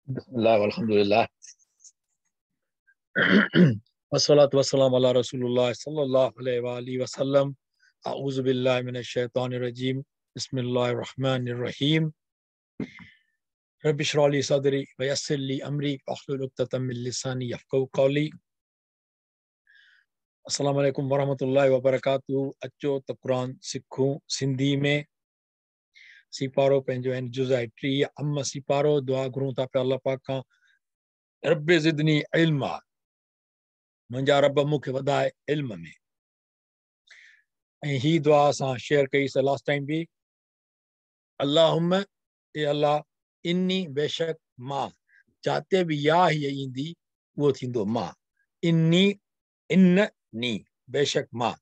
बिस्मिल्लाह वल्हम्दुलिल्लाह वस्सलातु वस्सलाम अला रसूलुल्लाह सल्लल्लाहु अलैहि वसल्लम। अऊज़ु बिल्लाहि मिनश शैतानिर रजीम। बिस्मिल्लाहिर रहमानिर रहीम। रब्बि इश्रह ली सदरी व यस्सिर ली अमरी वहलुल उक़दतम मिन लिसानी यफ़क़हू क़ौली। अस्सलामु अलैकुम वरहमतुल्लाहि वबरकातुहू। अचो त क़ुरान सिखूं सिंधी में। सिपारो पंहिंजो आहिनि जुज़ 30 अम सिपारो। दुआ घुरूं था पिया अलाह पाक खां, रब ज़िदनी इल्मा, मुंहिंजा रब मूंखे वधाए इल्म में। ऐं ही दुआ असां शेयर कईसीं लास्ट टाइम बि। अल्लाहुम्म ए अल्लाह, इन्नी बेशक मां, जाते बि या हीअ ईंदी उहो थींदो मां। इन्नी इन नी बेशक मां,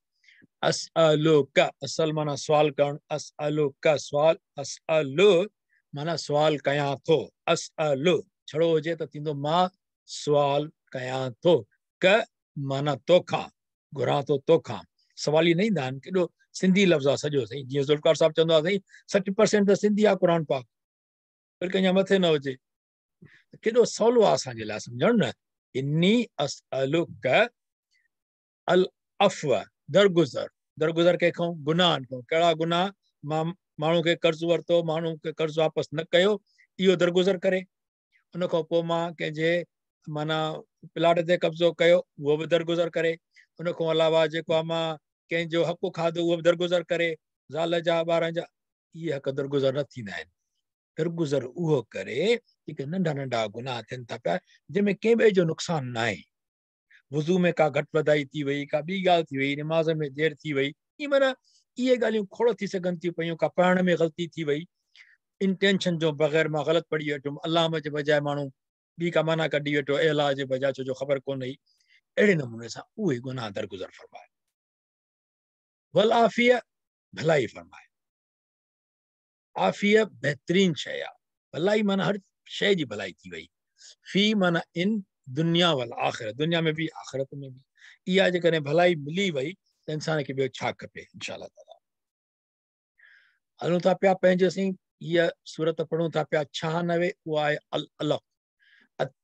असअलुक असल माना सवाल करणु, असअलुक सवाल, असअलु माना सवाल कयां थो, असअलु छड़ो हुजे त थींदो मां सवाल कयां थो, क माना तोखां, घुरां थो तोखां। सवाल ई न ईंदा आहिनि, केॾो सिंधी लफ़्ज़ आहे सॼो साईं। जीअं ज़ुल्फ़कार साहिबु चवंदो आहे साईं 60% त सिंधी आहे क़ुरान पाक, बल्कि अञा मथे न हुजे। केॾो सवलो आहे असांजे लाइ सम्झणु न। इन्नी असअलुक अल अफ़्व दरगुज़र, दरगुज़र कंहिंखां? गुनाहनि खां। कहिड़ा गुनाह? मां माण्हू खे कर्ज़ु वरितो, माण्हू खे कर्ज़ु वापसि न कयो, इहो दरगुज़र करे। उन खां पोइ मां कंहिंजे माना प्लाट ते कब्ज़ो कयो, उहो बि दरगुज़र करे। उन खां अलावा जेको आहे मां कंहिंजो हक़ु खाधो, उहो बि दरगुज़र करे। ज़ाल जा, ॿारनि जा, इहे हक़ दरगुज़र न थींदा आहिनि। दरगुज़र उहो करे जेके नंढा नंढा गुनाह थियनि था पिया, जंहिंमें कंहिं ॿिए जो नुक़सानु न आहे। वुज़ू में का घटि वधाई थी वई, का ॿी ॻाल्हि थी वई, नमाज़ में देरि थी वई, ईअं माना इहे ॻाल्हियूं खोड़ थी सघनि थियूं पयूं। का पढ़ण में ग़लती थी वई, इंटेंशन जो बग़ैर मां ग़लति पढ़ी वेठुमि, अलाह जे बजाए माण्हू ॿी का माना कढी वेठो, अलाह जे बजाए, छो जो ख़बर कोन हुई। अहिड़े नमूने सां उहे गुनाह दरगुज़र फरमाए। वल आफ़िया भलाई फरमाए। आफ़िया बहितरीन शइ आहे। भलाई माना हर शइ जी भलाई थी वई। फ़ी माना इन दुनिया वल आख़िरत, दुनिया में बि आख़िरत में बि। इहा जेकॾहिं भलाई मिली वई त इंसान खे ॿियो छा खपे इंशा ताला। हलूं था पिया पंहिंजो साईं, हीअ सूरत पढ़ूं था पिया 96, उहा आहे अल अलक़।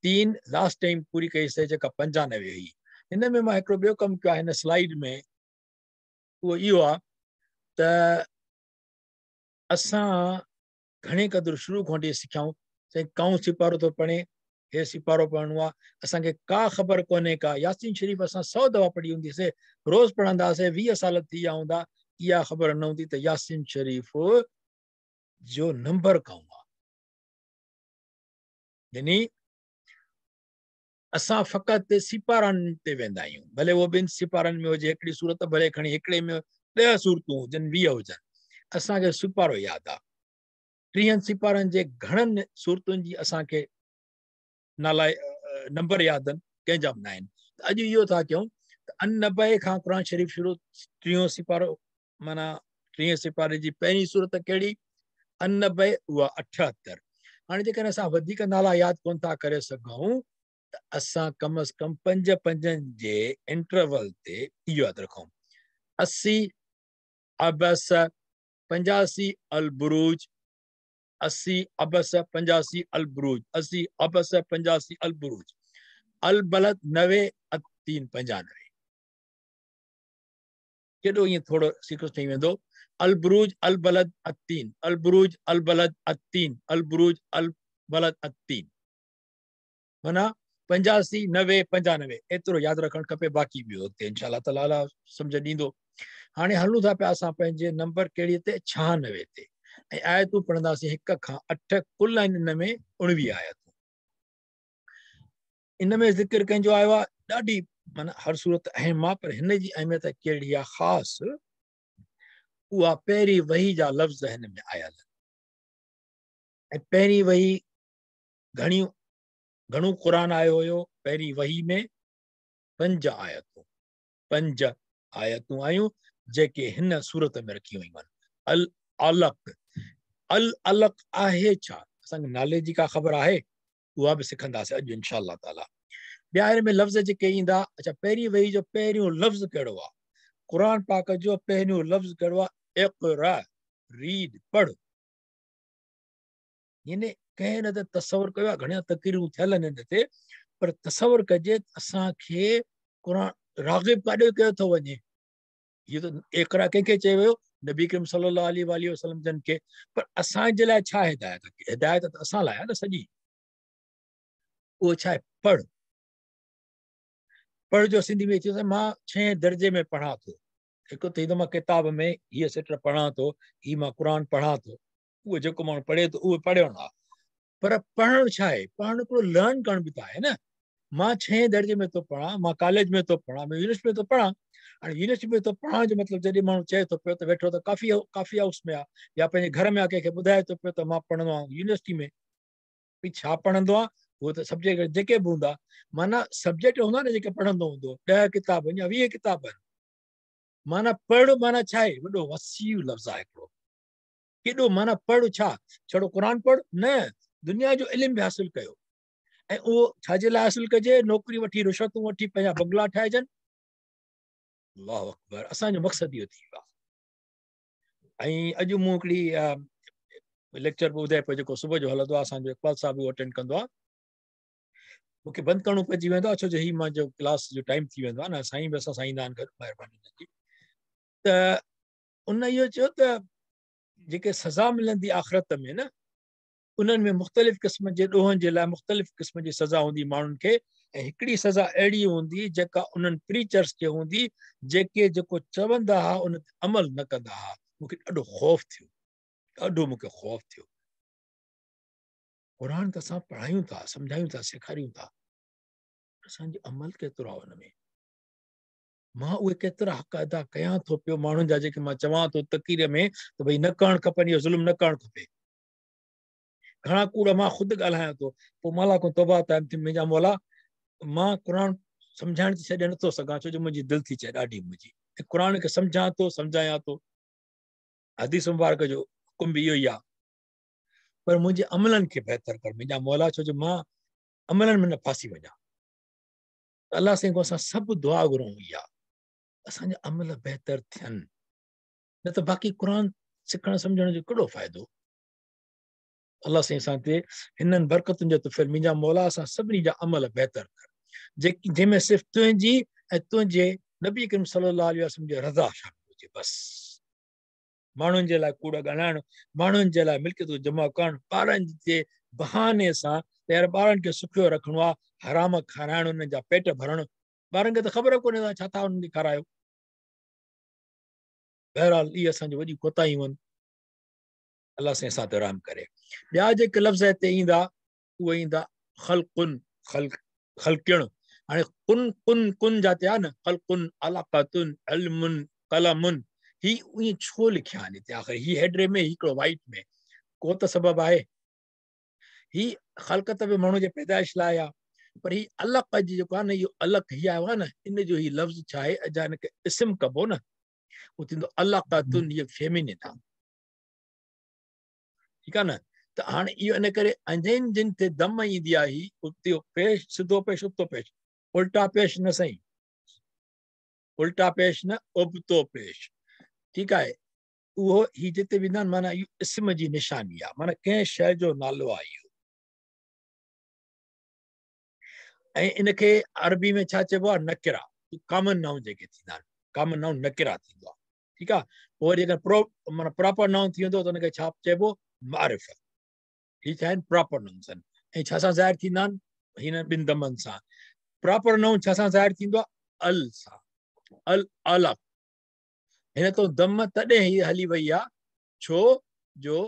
तीन लास्ट टाइम पूरी कईसीं जेका 95 हुई। हिन में मां हिकिड़ो ॿियो कमु कयो आहे हिन स्लाइड में, उहो इहो आहे त असां घणे क़दुरु शुरू खां वठी सिखियाऊं। साईं काऊं सिपारो थो पढ़े, हे सिपारो पढ़णो आहे, असांखे का ख़बर कोन्हे का। यासीन शरीफ़ असां 100 दफ़ा पढ़ी हूंदीसीं, रोज़ पढ़ंदा हुआसीं, 20 साल थी विया हूंदा, इहा ख़बर न हूंदी त यासीन शरीफ़ जो नंबर काऊं आहे। यानी असां फ़क़ति सिपारनि ते वेंदा आहियूं, भले उहो ॿिनि सिपारनि में हुजे हिकिड़ी सूरत, भले खणी हिकिड़े में 10 सूरतूं हुजनि, 20 हुजनि, असांखे सिपारो यादि आहे। 30 सिपारनि जे घणनि सूरतुनि जी असांखे नाला नंबर यादि आहिनि, कंहिंजा बि न आहिनि। त अॼु इहो था कयूं त 90 खां क़ुरान शरीफ़ शुरू, 30 सिपारो माना 30 सिपारे जी पहिरीं सूरत कहिड़ी? 90, उहा 78। हाणे जेकॾहिं असां वधीक नाला यादि कोन था करे सघूं त असां कम अज़ कम 5 पंजनि जे इंटरवल ते इहो यादि रखूं। 80 अबस, 85 अलबुरूज, 80 अबस 85 अलबुरूज, 80 अबस 85 अलबुरूज, अलबलद 90, 3 95। केॾो ईअं थोरो सीक्वेंस ठही वेंदो। अलबुरूज अलबलद 3, अलबुरूज अलबलद 3, अलबुरूज अलबलद 3, माना 85 90 95 एतिरो यादि रखणु खपे। बाक़ी ॿियो अॻिते इंशा ताला सम्झ ॾींदो। हाणे हलूं था पिया असां पंहिंजे नंबर कहिड़ी ते? 96 ते। ऐं आयतूं पढ़ंदासीं 1 खां 8, कुल आहिनि इन में 19 आयतूं। इन में ज़िक्र कंहिंजो आयो आहे? ॾाढी माना हर सूरत अहम आहे, पर हिन जी अहमियत कहिड़ी आहे ख़ासि, उहा पहिरीं वही जा लफ़्ज़ हिन में आयल आहिनि। ऐं पहिरीं वही घणियूं घणो क़ुरान आयो हुयो पहिरीं वही में 5 आयतूं, 5 आयतूं आयूं जेके हिन सूरत में रखी वयूं आहिनि। अल अलक़, अल अलक़ आहे छा? असांखे नाले जी का ख़बर आहे? उहा बि सिखंदासीं अॼु इंशा ताला। ॿिया हिन में लफ़्ज़ जेके ईंदा, अच्छा पहिरीं वही जो पहिरियों लफ़्ज़ कहिड़ो आहे? क़ुरान पाक जो पहिरियों लफ़्ज़ कहिड़ो आहे? इक़रा, रीड, पढ़। यानी ڪنهن نه ته تصور ڪيو آهي، گهڻيان تقريرون ٿيل آهن هن تي، پر تصور ڪجي ته اسان کي قرآن راغب ڪاڏي ڪيو ٿو وڃي. هي ته اقرا ڪنهن کي چيو ويو؟ نبي ڪريم صلي الله عليه وآله وسلم جن کي. پر اسان جي لاء ڇا هدايت آهي؟ هدايت ته اسان لاء آهي نه سڄي. اهو ڇا آهي؟ پڙهه. پڙهه جو سنڌي ۾ ٿيو ته مان ڇهين درجي ۾ پڙهان ٿو، هڪ ته ٿيندو مان ڪتاب ۾ هيء سٽ پڙهان ٿو، هي مان قرآن پڙهان ٿو، اهو جيڪو ماڻهو پڙهي ٿو اهو پڙهيو نه آهي. پر پڙهڻ ڇا آهي؟ پڙهڻ هڪڙو لرن ڪرڻ به ته آهي نه. مان ڇهين درجي ۾ ٿو پڙهان، مان ڪاليج ۾ ٿو پڙهان، مان يونيورسٽي ۾ ٿو پڙهان. هاڻي يونيورسٽي ۾ ٿو پڙهان جو مطلب جڏهن ماڻهو چئي ٿو پيو ته ويٺو ته ڪافي هائوس ۾ آهي يا پنهنجي گهر ۾ آهي، ڪنهن کي ٻڌائي ٿو پيو ته مان پڙهندو آهيان يونيورسٽي ۾، ڀئي ڇا پڙهندو آهي اهو ته سبجيڪٽ جيڪي به هوندا، معنيٰ سبجيڪٽ هوندا نه جيڪي پڙهندو هوندو، 10 ڪتاب آهن يا 20 ڪتاب آهن. معنيٰ پڙهه معنيٰ ڇا آهي؟ وڏو وسيع لفظ آهي هڪڙو، ڪيڏو معنيٰ پڙهه ڇا؟ ڇڙو قرآن پڙهه نه، دنيا جو علم به حاصل ڪيو. ۽ اهو ڇا جي لاء حاصل ڪجي؟ نوڪري وٺي، رشوتون وٺي، پنهنجا بنگلا ٺاهجن. الله اڪبر، اسان جو مقصد اهو ٿي ويو آهي. ۽ اڄ مون هڪڙي ليڪچر به ٻڌائي پيو جيڪو صبح جو هلندو آهي، اسان جو اقبال صاحب اهو اٽينڊ ڪندو آهي. مون کي بند ڪرڻو پئجي ويندو آهي ڇو جو هي منهنجو ڪلاس جو ٽائيم ٿي ويندو آهي نه، سائين به اسان سان ايندا آهن گڏ، مهرباني انهن جي. ته ان اهو چيو ته جيڪي سزا ملندي آخرت ۾ نه، انهن ۾ مختلف قسم جي ڏوهن جي لاء مختلف قسم جي سزا هوندي ماڻهن کي، ۽ هڪڙي سزا اهڙي هوندي جيڪا انهن پريچرس کي هوندي جيڪي جيڪو چوندا ها ان تي عمل نه ڪندا ها. مون کي ڏاڍو خوف ٿيو، ڏاڍو مون کي خوف ٿيو. قرآن ته اسان پڙهايون ٿا، سمجهايون ٿا، سيکاريون ٿا، اسان جو عمل ڪيترو آهي ان ۾؟ مان اهي ڪيترا حق ادا ڪيان ٿو پيو ماڻهن جا جيڪي مان چوان ٿو تقرير ۾ ته ڀئي نه ڪرڻ کپن، اهو ظلم نه ڪرڻ کپي. گهڻا ڪوڙ مان خود ڳالهايان ٿو، پوء مولا کان توبه تائب ٿي، منهنجا مولا مان قرآن سمجهائڻ ٿي ڇڏي نٿو سگهان ڇو جو منهنجي دل ٿي چئي ڏاڍي منهنجي، ۽ قرآن کي سمجهان ٿو، سمجهايان ٿو، حديث مبارڪ جو حڪم به اهو ئي آهي، پر منهنجي عملن کي بهتر ڪر منهنجا مولا، ڇو جو مان عملن ۾ نه ڦاسي وڃان. الله سائين کان اسان سڀ دعا گهرون اها اسان جا عمل بهتر ٿين، نه ته باقي قرآن سکڻ سمجهڻ جو ڪهڙو فائدو. الله سائين اسان تي هنن برڪتن جو طفيل، منهنجا مولا اسان سڀني جا عمل بهتر ڪر، جنهن ۾ صرف تنهنجي ۽ تنهنجي نبي ڪريم صلي الله عليه وسلم جي رضا شامل هجي. بس ماڻهن جي لاء ڪوڙ ڳالهائڻ، ماڻهن جي لاء ملڪيتون جمع ڪرڻ، ٻارن جي بهاني سان ته يار ٻارن کي سکيو رکڻو آهي، حرام کارائڻ، انهن جا پيٽ ڀرڻ، ٻارن کي ته خبر ڪونهي ته ڇا ٿا انهن کي کارايو. بهرحال اهي اسان جون وڏيون ڪوتاهيون آهن. الله سائين اسان تي رحم ڪري. ٻيا جيڪي لفظ هتي ايندا اهي ايندا خلقن، خلق، خلقڻ. هاڻي ڪن، ڪن، ڪن جاتي آهي نه، خلقن، علاقتن، علمن، قلمن، هي ائين ڇو لکيا آهن هتي؟ آخر هي هيڊري ۾ هڪڙو وائيٽ ۾ ڪو ته سبب آهي. هي خلقت به ماڻهو جي پيدائش لاء آهي، پر هي علق جي جيڪو آهي نه، اهو علق هي آيو آهي نه، ان جو هي لفظ ڇا آهي؟ اجا هن کي اسم ڪبو نه، اهو ٿيندو علقتن، هي فيمينن آهي، ٺيڪ آهي نه. ته هاڻي اهو ان ڪري جن جن تي دم ايندي آهي اتي پيش، سڌو پيش، ابتو پيش، الٽا پيش نه سائين، الٽا پيش نه، ابتو پيش، ٺيڪ آهي. اهو هي جتي ويندا آهن معنيٰ اهو اسم جي نشاني آهي، معنيٰ ڪنهن شيء جو نالو آهي اهو. ۽ ان کي عربي ۾ ڇا چئبو آهي؟ نڪرا، ڪامن نائون جيڪي ٿيندا آهن، ڪامن نائون نڪرا ٿيندو آهي، ٺيڪ آهي. پوء وري جيڪڏهن معنيٰ پراپر نائون ٿي ويندو ته ان کي ڇا چئبو؟ معرف. هي ڇا آهن؟ پراپر نائونس آهن. ۽ ڇا سان ظاهر ٿيندا آهن؟ هن ٻن دمن سان. پراپر نائون ڇا سان ظاهر ٿيندو آهي؟ ال سان، ال علق. هن تو دم تڏهن هي هلي وئي آهي ڇو جو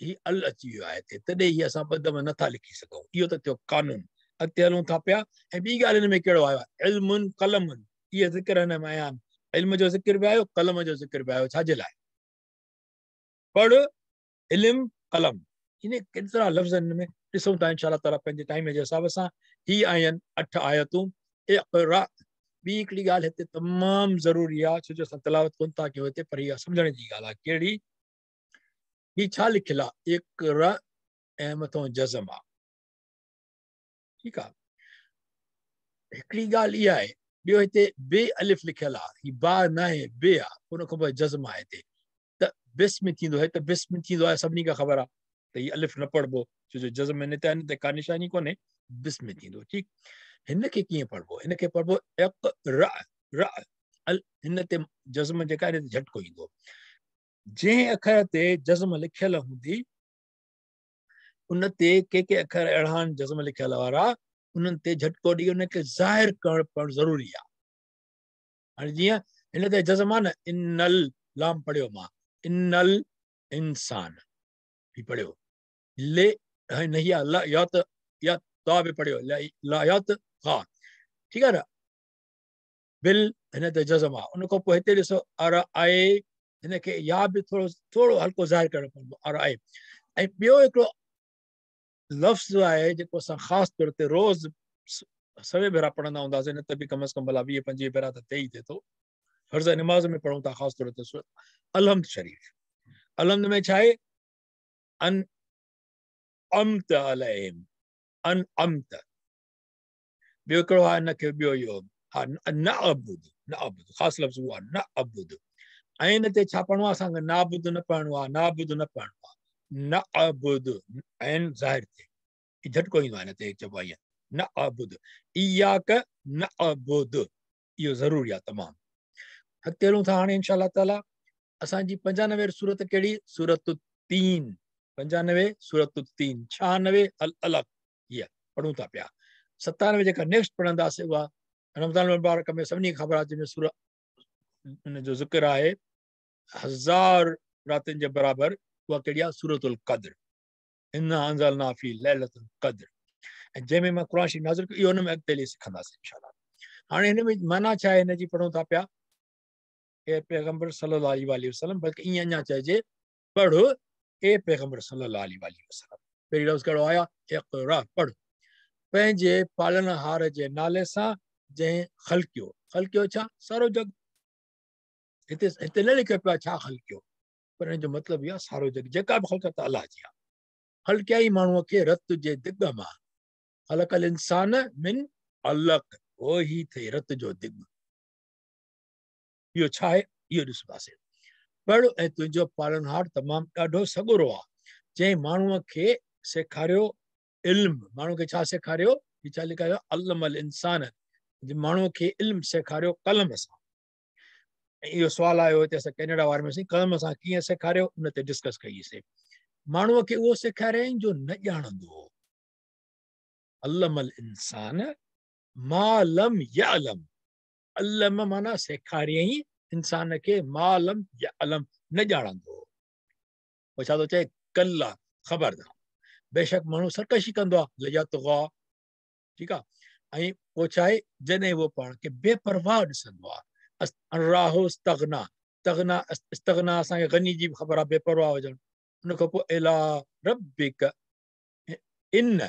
هي ال اچي ويو آهي هتي، تڏهن هي اسان ٻه دم نٿا لکي سگهون. اهو ته ٿيو قانون. اڳتي هلون ٿا پيا. ۽ ٻي ڳالهه هن ۾ ڪهڙو آيو آهي؟ علم، قلم، اهي ذڪر هن ۾ آيا آهن. علم جو ذڪر به آيو، قلم جو ذڪر به آيو. ڇا جي لاء؟ پڙهه، علم، قلم، ان ڪيترا لفظ هن ۾ ڏسون ٿا انشاء الله تعاليٰ پنهنجي ٽائيم جي حساب سان. هي آهن 8 آيتون. اقرا، ٻي هڪڙي ڳالهه هتي تمام ضروري آهي، ڇو جو اسان تلاوت ڪونه ٿا ڪيون هتي، پر اها سمجهڻ جي ڳالهه آهي. ڪهڙي؟ هي ڇا لکيل آهي؟ اقرا ۽ مٿون جزم آهي، ٺيڪ آهي. هڪڙي ڳالهه اها آهي، ٻيو هتي بي الف لکيل آهي، هي با نه آهي، بي آهي، ان کان پوء جزم آهي هتي. ته بسم ٿيندو آهي، ته بسم ٿيندو آهي، سڀني کي خبر آهي. त हीउ अलिफ न पढ़िबो, छो जो जज़म हिन ते आहे, हिन ते का निशानी कोन्हे, बिस्म थींदो। ठीकु, हिनखे कीअं पढ़िबो? हिनखे पढ़िबो इक़रा, र अल, हिन ते जज़म जेका आहे, हिन ते झटको ईंदो। जंहिं अखर ते जज़म लिखियल हूंदी उन ते के के अखर अहिड़ा आहिनि जज़म लिखियल वारा, उन्हनि ते झटको ॾेई उनखे ज़ाहिर करणु पवणु ज़रूरी आहे। हाणे जीअं हिन ते जज़म आहे न, इनल लाम पढ़ियो मां, इनल इंसान बि पढ़ियो, ले न हीअ ल या त या त बि पढ़ियो, ल या त ख़ा, ठीकु आहे न। बिल हिन ते जज़म आहे। उनखां पोइ हिते ॾिसो अर आहे, हिनखे या बि थोरो थोरो हल्को ज़ाहिर करणो पवंदो, अर आहे। ऐं ॿियो हिकिड़ो लफ़्ज़ आहे जेको असां ख़ासि तौर ते रोज़ सवे भेरा पढ़ंदा हूंदासीं, न त बि कम अज़ कम भला 20-25 भेरा त थिए ई थिए थो। फ़र्ज़ नमाज़ में पढ़ूं था ख़ासि तौर ते सूरत अलहम्द शरीफ़। अलहम्द में छा आहे? अन अमत अलैहिम, अन अमत। ॿियो हिकिड़ो आहे हिनखे, ॿियो इहो हा न अबुद, न अबुद ख़ासि लफ़्ज़ उहो आहे, न अबुद। ऐं हिन ते छा पढ़णो आहे असांखे? नाबुद न पढ़णो आहे, नाबुद न पढ़णो आहे, न अबुद ऐं ज़ाहिर थिए, झटको ईंदो आहे हिन ते, चइबो आहे ईअं न अबुद, इयाक न अबुद, इहो ज़रूरी आहे तमामु। अॻिते हलूं था हाणे इंशा ताला। असांजी 95 सूरत कहिड़ी? सूरत तीन, 95 सूरत तीन, 96 अल अलक़, हीअ पढ़ूं था पिया। 97 जेका नेक्स्ट पढ़ंदासीं उहा रमज़ान मुबारक में सभिनी खे ख़बर आहे, जंहिंमें सूरत हुन जो ज़िक्र आहे 1000 रातियुनि जे बराबरि, उहा कहिड़ी आहे? सूरतुल क़द्र, इन्ना अंज़लना फ़ी लैलतुल क़द्र। ऐं जंहिंमें मां क़ुरान शरीफ़ नाज़िल कयो, इहो हुन में अॻिते हली सिखंदासीं इंशा। हाणे हिन में माना छा आहे हिन जी पढ़ूं था पिया। ए पैगंबर सल्लल्लाहु अलैहि वसल्लम, बल्कि ईअं अञा चइजे, पढ़ ए पैगंबर सल्लल्लाहु अलैहि वसल्लम। पहिरीं लफ़्ज़ कहिड़ो आयो? इक़रा, पढ़ पंहिंजे पालनहार जे नाले सां जंहिं ख़लकियो। ख़लकियो छा? सारो जग। हिते हिते न लिखियो पियो आहे छा ख़लकियो, पर हिन जो मतिलबु इहो आहे सारो जग, जेका बि ख़लकत अलाह जी आहे। ख़लकिया ई माण्हूअ खे रत जे दिग मां, ख़लक़ल इंसान मिन अलक़, उहो ई थिए रत जो दिग। इहो छा आहे? इहो ॾिसंदासीं। पढ़ ऐं तुंहिंजो पालनहार तमामु ॾाढो सॻुरो आहे, जंहिं माण्हूअ खे सेखारियो इल्मु। माण्हू खे छा सेखारियो? हीउ छा लिखायो? अल्लमल इंसान, माण्हूअ खे इल्मु सेखारियो कलम सां। ऐं इहो सुवालु आयो हिते असां कैनेडा वारे में, कलम सां कीअं सेखारियो, उन ते डिस्कस कईसीं। माण्हूअ खे उहो सेखारियईं जो न ॼाणंदो हो। अल्लमल इंसान मा लम यअलम, अल्लम माना सेखारियईं इंसान खे मा लम यअलम, न ॼाणंदो हो। पोइ छा थो चए? कल्ला, ख़बरदार, बेशक माण्हू सरकशी कंदो आहे, लयतगा, ठीकु आहे। ऐं पोइ छा आहे? जॾहिं उहो पाण खे बेपरवाह ॾिसंदो आहे, राहो इस्तगना, तगना इस्तगना असांखे गनी जी बि ख़बर आहे, बेपरवाह हुजणु। उनखां पोइ इला रब्बिक, इन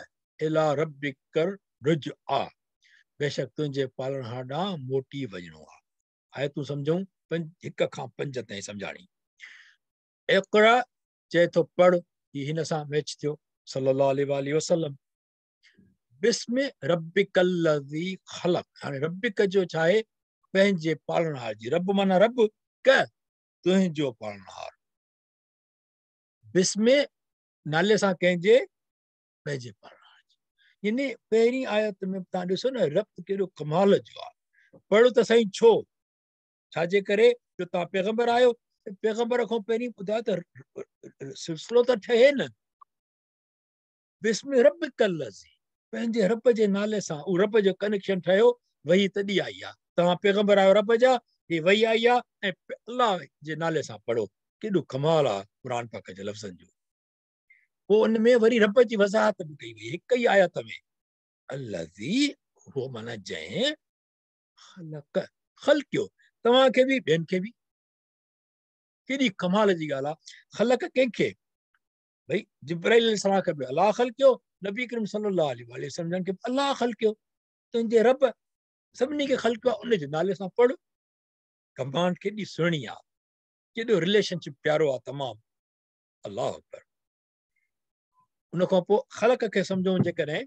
इला रब्बिक रुजआ, बेशक तुंहिंजे पालनहार ॾांहुं मोटी वञिणो आहे। आयतूं सम्झूं 1 खां 5 ताईं सम्झाणी। इक़रा चए थो पढ़, हीउ हिन सां मैच थियो, सल्लल्लाहु अलैहि वसल्लम। बिस्म रब्बिकल्लज़ी ख़लक़, हाणे रब्बिक जो छा आहे? पंहिंजे पालनहार जी, रब माना रब, क तुंहिंजो पालनहार। बिस्म नाले सां कंहिंजे? पंहिंजे पालनहार जी। यानी पहिरीं आयत में तव्हां ॾिसो न, रब केॾो कमाल जो आहे। पढ़ो त सही, छो? छाजे करे? जो तव्हां पैगंबर आहियो, पैगंबर खां पहिरीं ॿुधायो त सिलसिलो त ठहे न। बिस्म रब्बिकल्लज़ी, पंहिंजे रब जे नाले सां, उहो रब जो कनेक्शन ठहियो, वही तॾहिं आई आहे। तव्हां पैगंबर आहियो रब जा, हीअ वही आई आहे, ऐं अलाह जे नाले सां पढ़ो। केॾो कमाल आहे क़ुरान पाक जे लफ़्ज़नि जो। पोइ उन में वरी रब जी वज़ाहत बि कई वई हिक ई आयत में। अल्लज़ी, उहो माना जंहिं, ख़लक़, ख़लकियो, तव्हांखे बि ॿियनि खे बि। केॾी कमाल जी ॻाल्हि आहे। ख़लक़ कंहिंखे? भई जिब्राइल अलैहिस्सलाम खे बि अलाह ख़लकियो, नबी करीम सल्लल्लाहु अलैहि वसल्लम खे बि अलाह ख़लकियो। तुंहिंजे रब सभिनी खे ख़लकियो आहे, उनजे नाले सां पढ़। कमांड केॾी सुहिणी आहे, केॾो रिलेशनशिप प्यारो आहे तमामु। अलाह अकबर। उनखां पोइ ख़लक़ खे सम्झूं जेकॾहिं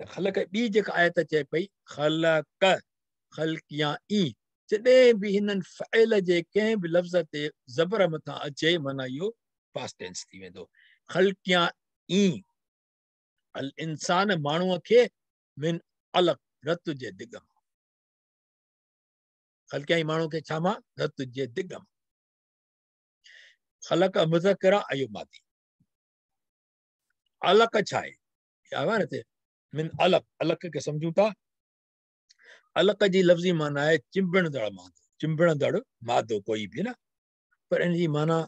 त ख़लक़ ॿी जेका आयत चए पई, ख़लक़, ख़लकिया ई, जॾहिं बि हिननि फ़इल जे कंहिं बि लफ़्ज़ ते ज़बर मथां अचे, माना इहो पास्ट टेंस थी वेंदो। ख़लकियाईं अल इंसान माण्हूअ खे मिन अलक़ रत जे दिग मां। ख़लकियाईं माण्हूअ खे छा मां? रत जे दिग मां। ख़लक मुज़क्किर आहे, इहो मादी। अलक़ छा आहे? आयो आहे न हिते मिन अलक़, अलक़ खे सम्झूं था। अलक़ जी लफ़्ज़ी माना आहे चिंबणंदड़ मादो, चिंबणंदड़ मादो कोई बि न, पर इन जी माना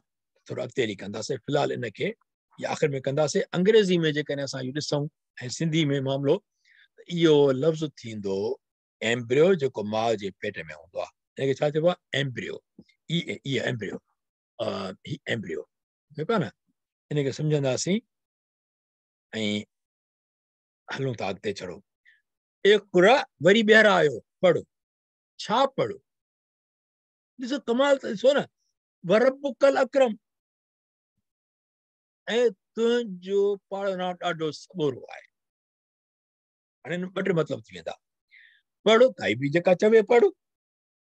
थोरो अॻिते हली कंदासीं, फ़िलहाल इन खे या आख़िर में कंदासीं। अंग्रेज़ी में जेकॾहिं असां इहो ॾिसूं ऐं सिंधी में मामिलो, त इहो लफ़्ज़ थींदो एम्ब्रियो, जेको माउ जे पेट में हूंदो आहे। हिनखे छा चइबो आहे? एम्ब्रियो। ई ई एम्ब्रियो, ही एम्ब्रियो, ठीकु आहे न? इनखे सम्झंदासीं ऐं हलूं था अॻिते। छड़ो इक़रा, वरी ॿीहर आयो पढ़ो। छा पढ़ो? ॾिसो कमाल त ॾिसो न, वरबुकल अकरम, ऐं तुंहिंजो पालणहार ॾाढो सॻोरो आहे। हाणे ॿ टे मतिलबु थी वेंदा। पढ़ो काई बि जेका चवे पढ़ो,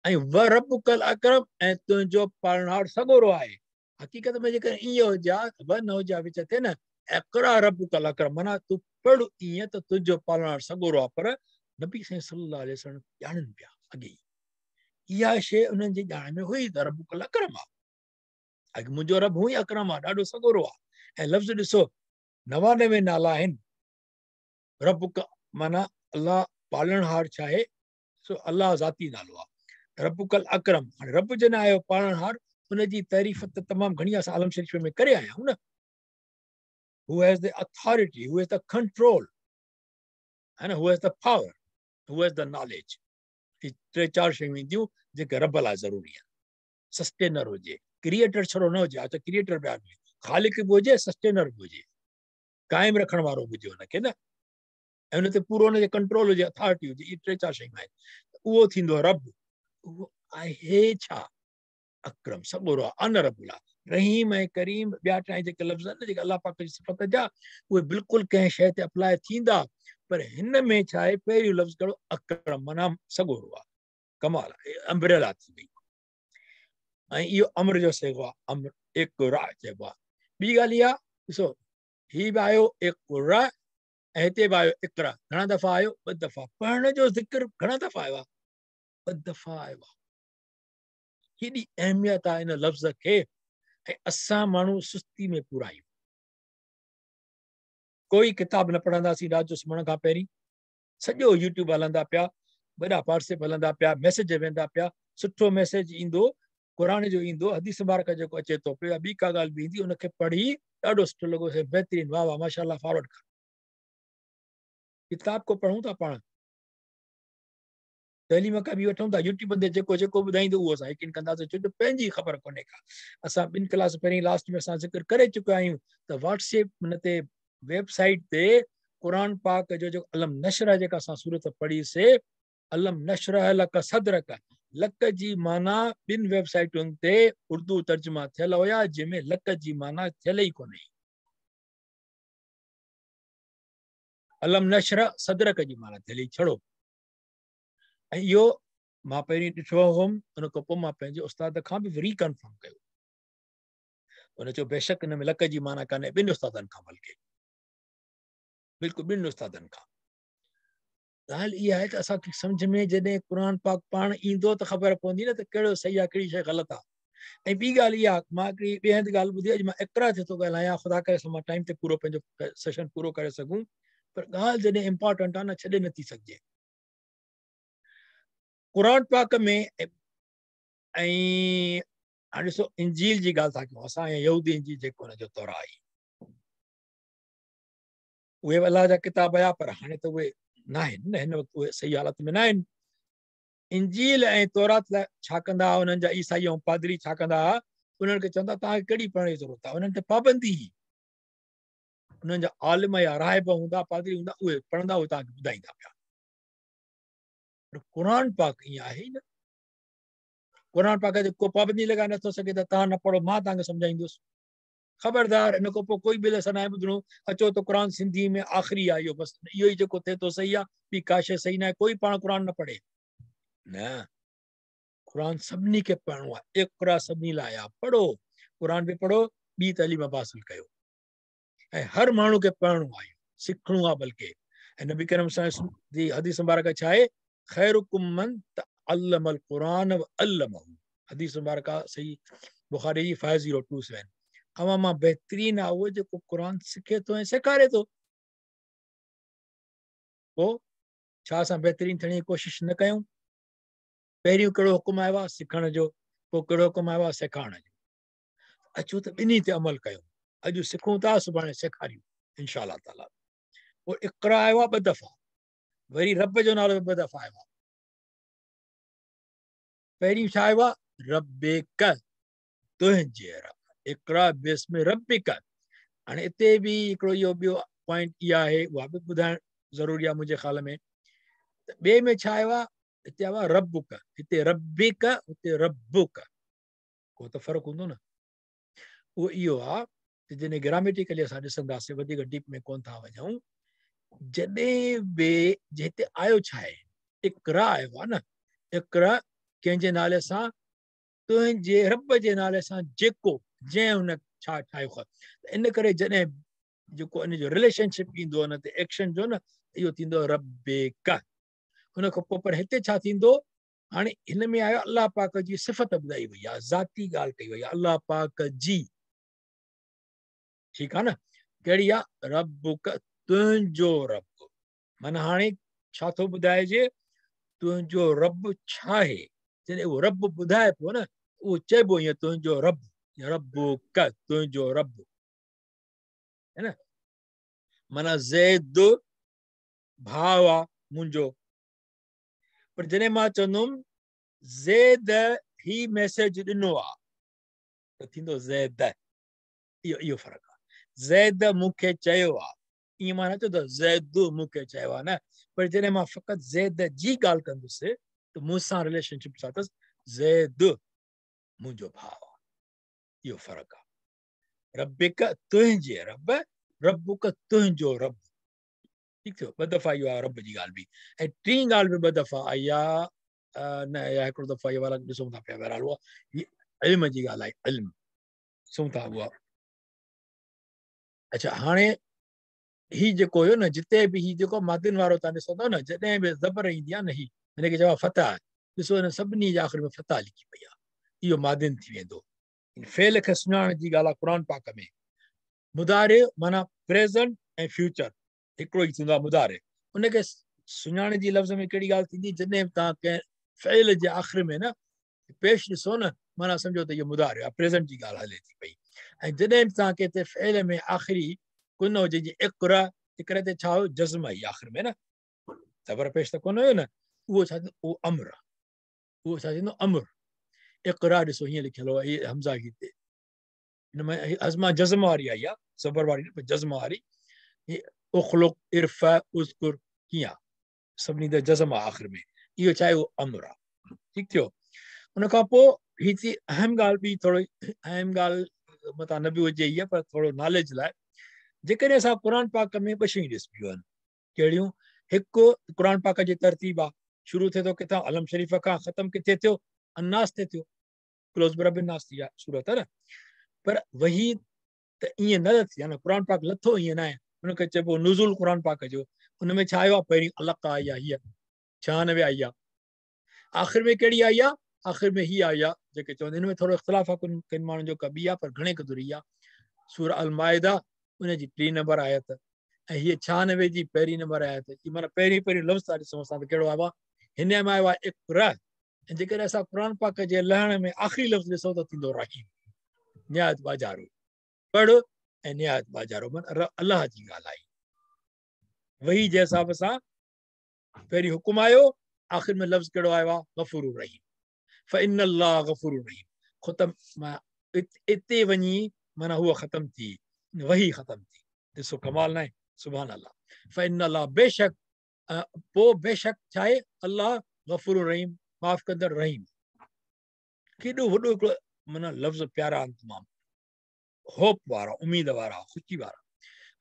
ऐं वरबुकल अकरम, ऐं तुंहिंजो पालणहार सॻोरो आहे। हक़ीक़त में जेकॾहिं ईअं हुजे हा, व न हुजे हा विच ते न, इक़रा रबुकल अकरम, माना तूं पढ़ ईअं त तुंहिंजो पालणहार सॻोरो आहे। पर नबी साईं सल्लल्लाहु अलैहि वसल्लम ॼाणनि पिया अॻे ई, इहा शइ उन्हनि जी ॼाण में हुई त रबुकल अकरम आहे, अॻु मुंहिंजो रब हूअं ई अकरम आहे, ॾाढो सॻोरो आहे। ऐं लफ़्ज़ ॾिसो, 99 नाला आहिनि। रबुक माना अल्लाह पालणहार छा आहे, सो अल्लाह ज़ाती नालो आहे। रबुकल अकरम, हाणे रब जॾहिं आयो पालणहार, उनजी तारीफ़ त तमामु घणी असां आलम शरीफ़ में करे आया आहियूं न। Who has the authority, who has the control, है ना, who has the power, who has the knowledge. ही टे चारि शयूं ईंदियूं जेके रब लाइ ज़रूरी आहिनि। सस्टेनर हुजे, क्रिएटर छड़ो न हुजे, अच्छा क्रिएटर बि आहे, ख़ालिक बि हुजे, सस्टेनर बि हुजे, क़ाइमु रखण वारो बि हुजे हुनखे न, ऐं हुन ते पूरो हुनजे कंट्रोल हुजे, अथॉरिटी हुजे। इहे टे चारि शयूं आहिनि। उहो थींदो रब। उहो आहे छा? अकरम, सॻोरो आहे, ऑनरेबल आहे, रहीम ऐं करीम। ॿिया टे जेके लफ़्ज़ आहिनि न, जेके अलाह पाक जी सिफ़त जा, उहे बिल्कुलु कंहिं शइ ते अप्लाई थींदा, पर हिन में छा आहे? पहिरियों लफ़्ज़ कहिड़ो? अकरम, माना सॻोरो आहे। कमाल आहे, अम्ब्रेला थी वई। ऐं इहो अमर जो सेगो आहे, अमर इक़रा चइबो आहे। ॿी ॻाल्हि इहा ॾिसो, हीअ बि आयो इक़रा ऐं हिते बि आयो इक़रा। घणा दफ़ा आयो? ॿ दफ़ा। पढ़ण जो ज़िक्र घणा दफ़ा आयो आहे? ॿ दफ़ा आयो आहे। केॾी अहमियत आहे हिन लफ़्ज़ खे, ऐं असां माण्हू सुस्ती में पूरा आहियूं। कोई किताब न पढ़ंदासीं राति जो सुम्हण खां पहिरीं, सॼो यूट्यूब हलंदा पिया, वॾा व्हाट्सएप हलंदा पिया, मैसेज वेंदा पिया। सुठो मैसेज ईंदो, क़ुर जो ईंदो, हदीस मुबारक जेको अचे थो पियो, या ॿी का ॻाल्हि बि ईंदी, उनखे पढ़ी ॾाढो सुठो लॻो, बहितरीन, वाह वाह माशाअल्लाह, फॉरवर्ड कर। किताब को पढ़ूं था पाण, तइलीम खां बि वठूं था, यूट्यूब ते जेको जेको ॿुधाईंदो उहो असां यकीन कंदासीं, छो जो पंहिंजी ख़बर कोन्हे का। असां ॿिनि क्लास पहिरीं लास्ट में असां ज़िक्र करे चुका आहियूं त व्हाट्सएप हुन ते वेबसाइट ते क़ुर पाक जो जेको अलम नशर जेका असां सूरत पढ़ीसीं, अलम नशर लक सदरक, लक जी माना ॿिनि वेबसाइटुनि ते उर्दू तर्जुमा थियल हुया, जंहिंमें लक जी माना थियल ई कोन्हे। अलम नशर सदरक जी माना थियल ई छड़ो। ऐं इहो मां पहिरीं ॾिठो हुउमि, उन खां पोइ मां पंहिंजे उस्ताद खां बि रीकन्फर्म कयो। हुन चयो बेशक हिन में लक जी माना कान्हे, ॿिनि उस्तादनि खां, बल्कि बिल्कुलु ॿिनि उस्तादनि खां। ॻाल्हि इहा आहे त असांखे सम्झ में जॾहिं क़ुर पाक पाण ईंदो त ख़बर पवंदी न त कहिड़ो सही आहे, कहिड़ी शइ ग़लति आहे। ऐं ॿी ॻाल्हि इहा, मां हिकिड़ी ॿिए हंधि ॻाल्हि ॿुधी, अॼु मां इक़रा ते थो ॻाल्हायां, ख़ुदा करे मां टाइम ते पूरो पंहिंजो सेशन पूरो करे सघूं, पर ॻाल्हि जॾहिं इम्पोर्टेंट आहे न, छॾे नथी सघिजे। क़ुर पाक में ऐं हाणे ॾिसो इंजील जी ॻाल्हि था कयूं असां, या यहूदी जी जेको हुनजो तौरा आई, उहे बि अलाह जा किताब हुया, पर हाणे त उहे न आहिनि न, हिन वक़्तु उहे सही हालत में न आहिनि। इंजील ऐं तौरात लाइ छा कंदा हुआ उन्हनि जा ईसाई ऐं पादरी, छा कंदा हुआ उन्हनि खे चवंदा तव्हांखे कहिड़ी पढ़ण जी ज़रूरत आहे, उन्हनि ते पाबंदी हुई। उन्हनि जा आलिम या राहिब हूंदा, पादरी हूंदा, उहे पढ़ंदा, उहे तव्हांखे ॿुधाईंदा पिया। पर क़ुर पाक ईअं आहे ई न, क़ुर पाक ते को पाबंदी लॻाए नथो सघे त तव्हां न पढ़ो, मां तव्हांखे सम्झाईंदुसि। ख़बरदार, हिन खां पोइ कोई बि लेसन नाहे ॿुधणो। अचो त क़ुर सिंधी में आख़िरी आहे इहो, बसि इहो ई जेको थिए थो सही आहे, ॿी का शइ सही न आहे। कोई पाण क़ुर न पढ़े न, क़ुर सभिनी खे पढ़णो आहे, इक़रा सभिनी लाइ आहे। पढ़ो, क़ुर बि पढ़ो, ॿी तइलीम बि हासिल कयो। ऐं हर माण्हू खे पढ़णो आहे, सिखणो आहे बल्कि। ऐं नबी करम सां जी हदीस मुबारक छा आहे? ख़ैरुकुम मन तअल्लमल क़ुरान व अल्लमहू। हदीस मुबारक सही बुखारी जी 5027। अवां मां बहितरीन आहे उहो जेको क़ुरान सिखे थो ऐं सेखारे थो। पोइ छा असां बहितरीन थियण जी कोशिशि न कयूं? पहिरियों कहिड़ो हुकुम आयो आहे? सिखण जो। पोइ कहिड़ो हुकुम आयो आहे? सेखारण जो। अचो त ॿिन्ही ते अमल कयूं। अॼु सिखूं था, सुभाणे सेखारियूं इंशा ताला। पोइ इक़रा आयो आहे ॿ दफ़ा, वरी रब जो नालो ॿ दफ़ा आयो आहे। पहिरियों छा आयो आहे? रबिक, तुंहिंजे रब। इक़रा बिस्म रबिक। हाणे हिते बि हिकिड़ो इहो ॿियो पॉइंट इहा आहे, उहा बि ॿुधाइण ज़रूरी आहे मुंहिंजे ख़्याल में। त ॿिए में छा आयो आहे? हिते आयो आहे रबुक, हिते रबिक, हुते रबुक। को त फ़र्क़ु हूंदो न। उहो इहो आहे त जॾहिं ग्रामेटिकली असां ॾिसंदासीं, वधीक डीप में कोन था वञूं। जॾहिं बि हिते आयो छा आहे? इक़रा आयो आहे न। इक़रा कंहिंजे नाले सां? तुंहिंजे रब जे नाले सां, जेको जंहिं हुन छा ठाहियो आहे। त इन करे जॾहिं जेको इन जो रिलेशनशिप ईंदो हुन ते एक्शन जो न, इहो थींदो रबिक। हुन खां पोइ पर हिते छा थींदो? हाणे हिन में आयो अलाह पाक जी सिफ़त ॿुधाई वई आहे, ज़ाती ॻाल्हि कई वई आहे अलाह पाक जी। ठीकु आहे न? कहिड़ी आहे? रबुक, तुंहिंजो रब। माना हाणे छा थो ॿुधाइजे? तुंहिंजो रब छा आहे? जॾहिं उहो रब ॿुधाए पियो न, उहो चइबो ईअं तुंहिंजो रब, रबुक, तुंहिंजो रब, है न? माना ज़ैद भाउ आहे मुंहिंजो, पर जॾहिं मां चवंदुमि ज़ैद ही मैसेज ॾिनो आहे त थींदो ज़ैद। इहो इहो फ़र्क़ु आहे। ज़ैद मूंखे चयो आहे, ईअं मां न चयो त ज़ैद मूंखे चयो आहे न, पर जॾहिं मां फ़क़ति ज़ैद जी ॻाल्हि कंदुसि त मूंसां रिलेशनशिप छा अथसि? ज़ैद मुंहिंजो भाउ आहे। इहो फ़र्क़ु आहे। रबिक तुंहिंजे रब, रबुक तुंहिंजो रब। ठीकु थियो? ॿ दफ़ा इहो आहे रब जी ॻाल्हि बि, ऐं टीं ॻाल्हि बि ॿ दफ़ा आई आहे। न, या हिकिड़ो दफ़ो आई आहे, ॾिसूं था पिया। बहरहाल उहा इल्म जी ॻाल्हि आहे, इल्म ॾिसूं था उहा। अच्छा, हाणे ही जेको हुयो न, जिते बि ही जेको मादिन वारो तव्हां ॾिसंदव न, जॾहिं बि ज़बर ईंदी आहे न, ही हिनखे चइबो आहे फतह। ॾिसो हिन सभिनी जे आख़िर में फतह लिखी पई आहे, इहो मादिन थी वेंदो। फ़ेल खे सुञाणण जी ॻाल्हि आहे क़ुरान पाक में। मुदारे माना प्रेज़ेंट ऐं फ्यूचर हिकिड़ो ई थींदो आहे मुदारे। उनखे सुञाणण जी लफ़्ज़ में कहिड़ी ॻाल्हि थींदी? जॾहिं बि तव्हां कंहिं फ़ेल जे आख़िर में न पेश ॾिसो न, माना सम्झो त इहो मुदारे आहे, प्रेज़ेंट जी ॻाल्हि हले थी पई। ऐं जॾहिं बि तव्हां कंहिं ते फ़ेल में आख़िरी कोन हुजे, जीअं इक़रा, इक़रा ते छा हुयो? जज़्म आई आख़िर में न, ज़बर पेश त कोन हुयो न, उहो छा थींदो? उहो अम्र आहे। उहो छा थींदो? अम्र। इक़रा ॾिसो हीअं लिखियलु आहे, इहे हमज़ा हिते हिन में अज़मा जज़्म वारी आई आहे, ज़बर वारी न पर जज़्म वारी। उख़लुक़, इरफ़, उज़कुर कीअं आहे? सभिनी ते जज़्म आहे आख़िर में। इहो छा आहे? उहो अम्र आहे। ठीकु थियो? उन खां पोइ हीअ थी अहम ॻाल्हि ॿी, थोरो अहम ॻाल्हि मतां न बि हुजे इहा, पर थोरो नॉलेज लाइ। जेकॾहिं असां क़ुरान पाक में ॿ शयूं ॾिसबियूं आहिनि, कहिड़ियूं? हिकु क़ुरान पाक जी तरतीब आहे, शुरू थिए थो किथां? अलम शरीफ़ खां, ख़तमु किथे थियो? अन्नास ते थियो, क्लोज़ बरब नास थी आहे सूरत आहे न। पर वही त ईअं न थी आहे न, क़ुरान पाक लथो ईअं न आहे, हुनखे चइबो नुज़ुल क़ुरान पाक जो। हुन में छा आयो आहे? पहिरीं अलक़ आई आहे, हीअ 96 आई आहे। आख़िर में कहिड़ी आई आहे? आख़िर में हीअ आई आहे, जेके चवंदा हिन में थोरो इख़्तिलाफ़ आहे कनि माण्हुनि जो, कबी आहे, पर घणे क़दुरु ई आहे। सूरह अल माइदा उन जी टीं नंबर आयत, ऐं हीअ 96 जी पहिरीं नंबर आयत। हीअ माना पहिरीं पहिरीं लफ़्ज़ था ॾिसूं असां त कहिड़ो आयो आहे? हिन में आयो आहे इक़रा। ऐं जेकॾहिं असां क़ुरान पाक जे लहण में आख़िरी लफ़्ज़ ॾिसूं त थींदो रहीम, निहायत बाजारो। पढ़ ऐं निहायत बाजारो, माना अलाह जी ॻाल्हि आई। वही जे हिसाब सां पहिरीं हुकुम आयो, आख़िर में लफ़्ज़ कहिड़ो आयो आहे? गफ़ूर रहीम। फ़इन्न अल्लाह गफ़ूर रहीम। ख़तम इते वञी माना उहा ख़तमु थी, वही ख़तमु थी। ॾिसो कमाल न आहे, सुभान अल्लाह। फ़इन्न अल्लाह बेशक, पोइ बेशक छा आहे? अल्लाह गफ़ूर रहीम, माफ़ कंदड़ रहीम। केॾो वॾो हिकिड़ो माना लफ़्ज़ प्यारा आहिनि तमामु, होप वारा, उमेद वारा, ख़ुशी वारा।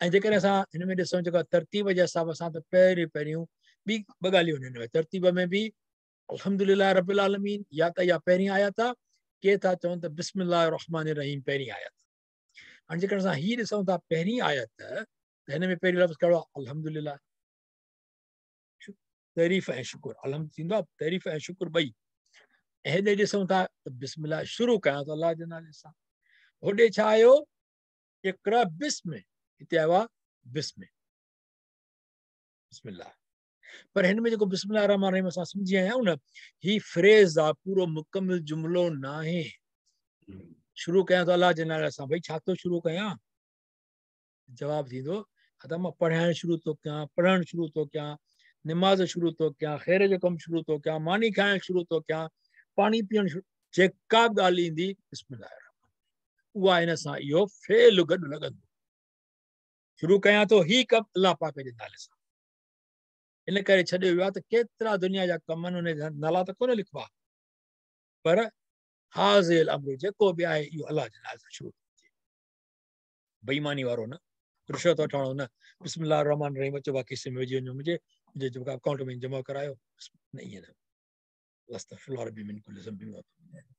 ऐं जेकॾहिं असां हिन में ॾिसूं जेका तरतीब जे हिसाब सां, त पहिरियों पहिरियों ॿी ॿ ॻाल्हियूं आहिनि हिन में। तरतीब में बि अल्हम्दुलिल्लाह रब्बिल आलमीन या त इहा पहिरीं आयत आहे, के था चवनि त बिस्मिल्लाह रहमान रहीम पहिरीं आयत। हाणे जेकॾहिं असां हीअ ॾिसूं था पहिरीं आयत, त हिन में पहिरियों लफ़्ज़ कहिड़ो आहे? अल्हम्दुलिल्लाह, तारीफ़ ऐं शुक्र। अलहम्द थींदो आहे तारीफ़ ऐं शुक्र ॿई। ऐं हेॾे ॾिसूं था त बिस्मिल्लाह शुरू कयां थो अल्लाह जे नाले सां। होॾे छा आयो? इक़रा बिस्म, हिते आयो आहे बिस्म, बिस्मिल्लाह। पर हिन में जेको बिस्मिल्लाह रहमान रहीम असां सम्झी आया आहियूं न, ही फ्रेज़ आहे, पूरो मुकमिल जुमिलो नाहे। शुरू कयां थो अल्लाह जे नाले सां, भई छा थो शुरू कयां? जवाबु थींदो, हा त मां पढ़ाइण शुरू थो कयां, पढ़णु शुरू थो कयां, निमाज़ शुरू थो कयां, ख़ैर जो कमु शुरू थो कयां, मानी खाइण शुरू थो कयां, पाणी पीअणु शुरू, जेका बि ॻाल्हि ईंदी बिस्मिल्लाह, उहा हिन सां इहो फ़ेल गॾु लॻंदो। शुरू कयां थो ही कमु अल्लाह पाक जे नाले सां। इन करे छॾियो वियो आहे त केतिरा दुनिया जा कम आहिनि, उन जा नाला त कोन लिखबा, पर हाज़िल अम्र जेको बि आहे इहो अल्लाह जे नाले सां शुरू थिए। बेईमानी वारो न, रिश्वत वठणो न, बिस्मिल्लाह रहमान रहीम अचो बाक़ी खिसे में विझी वञो मुंहिंजे मुंहिंजे जेको अकाउंट में जमा करायो, न ईअं न। अस्तग़फिरुल्लाह रब्बी मिन कुल्लि ज़ंबिन व अतूबु इलैहि।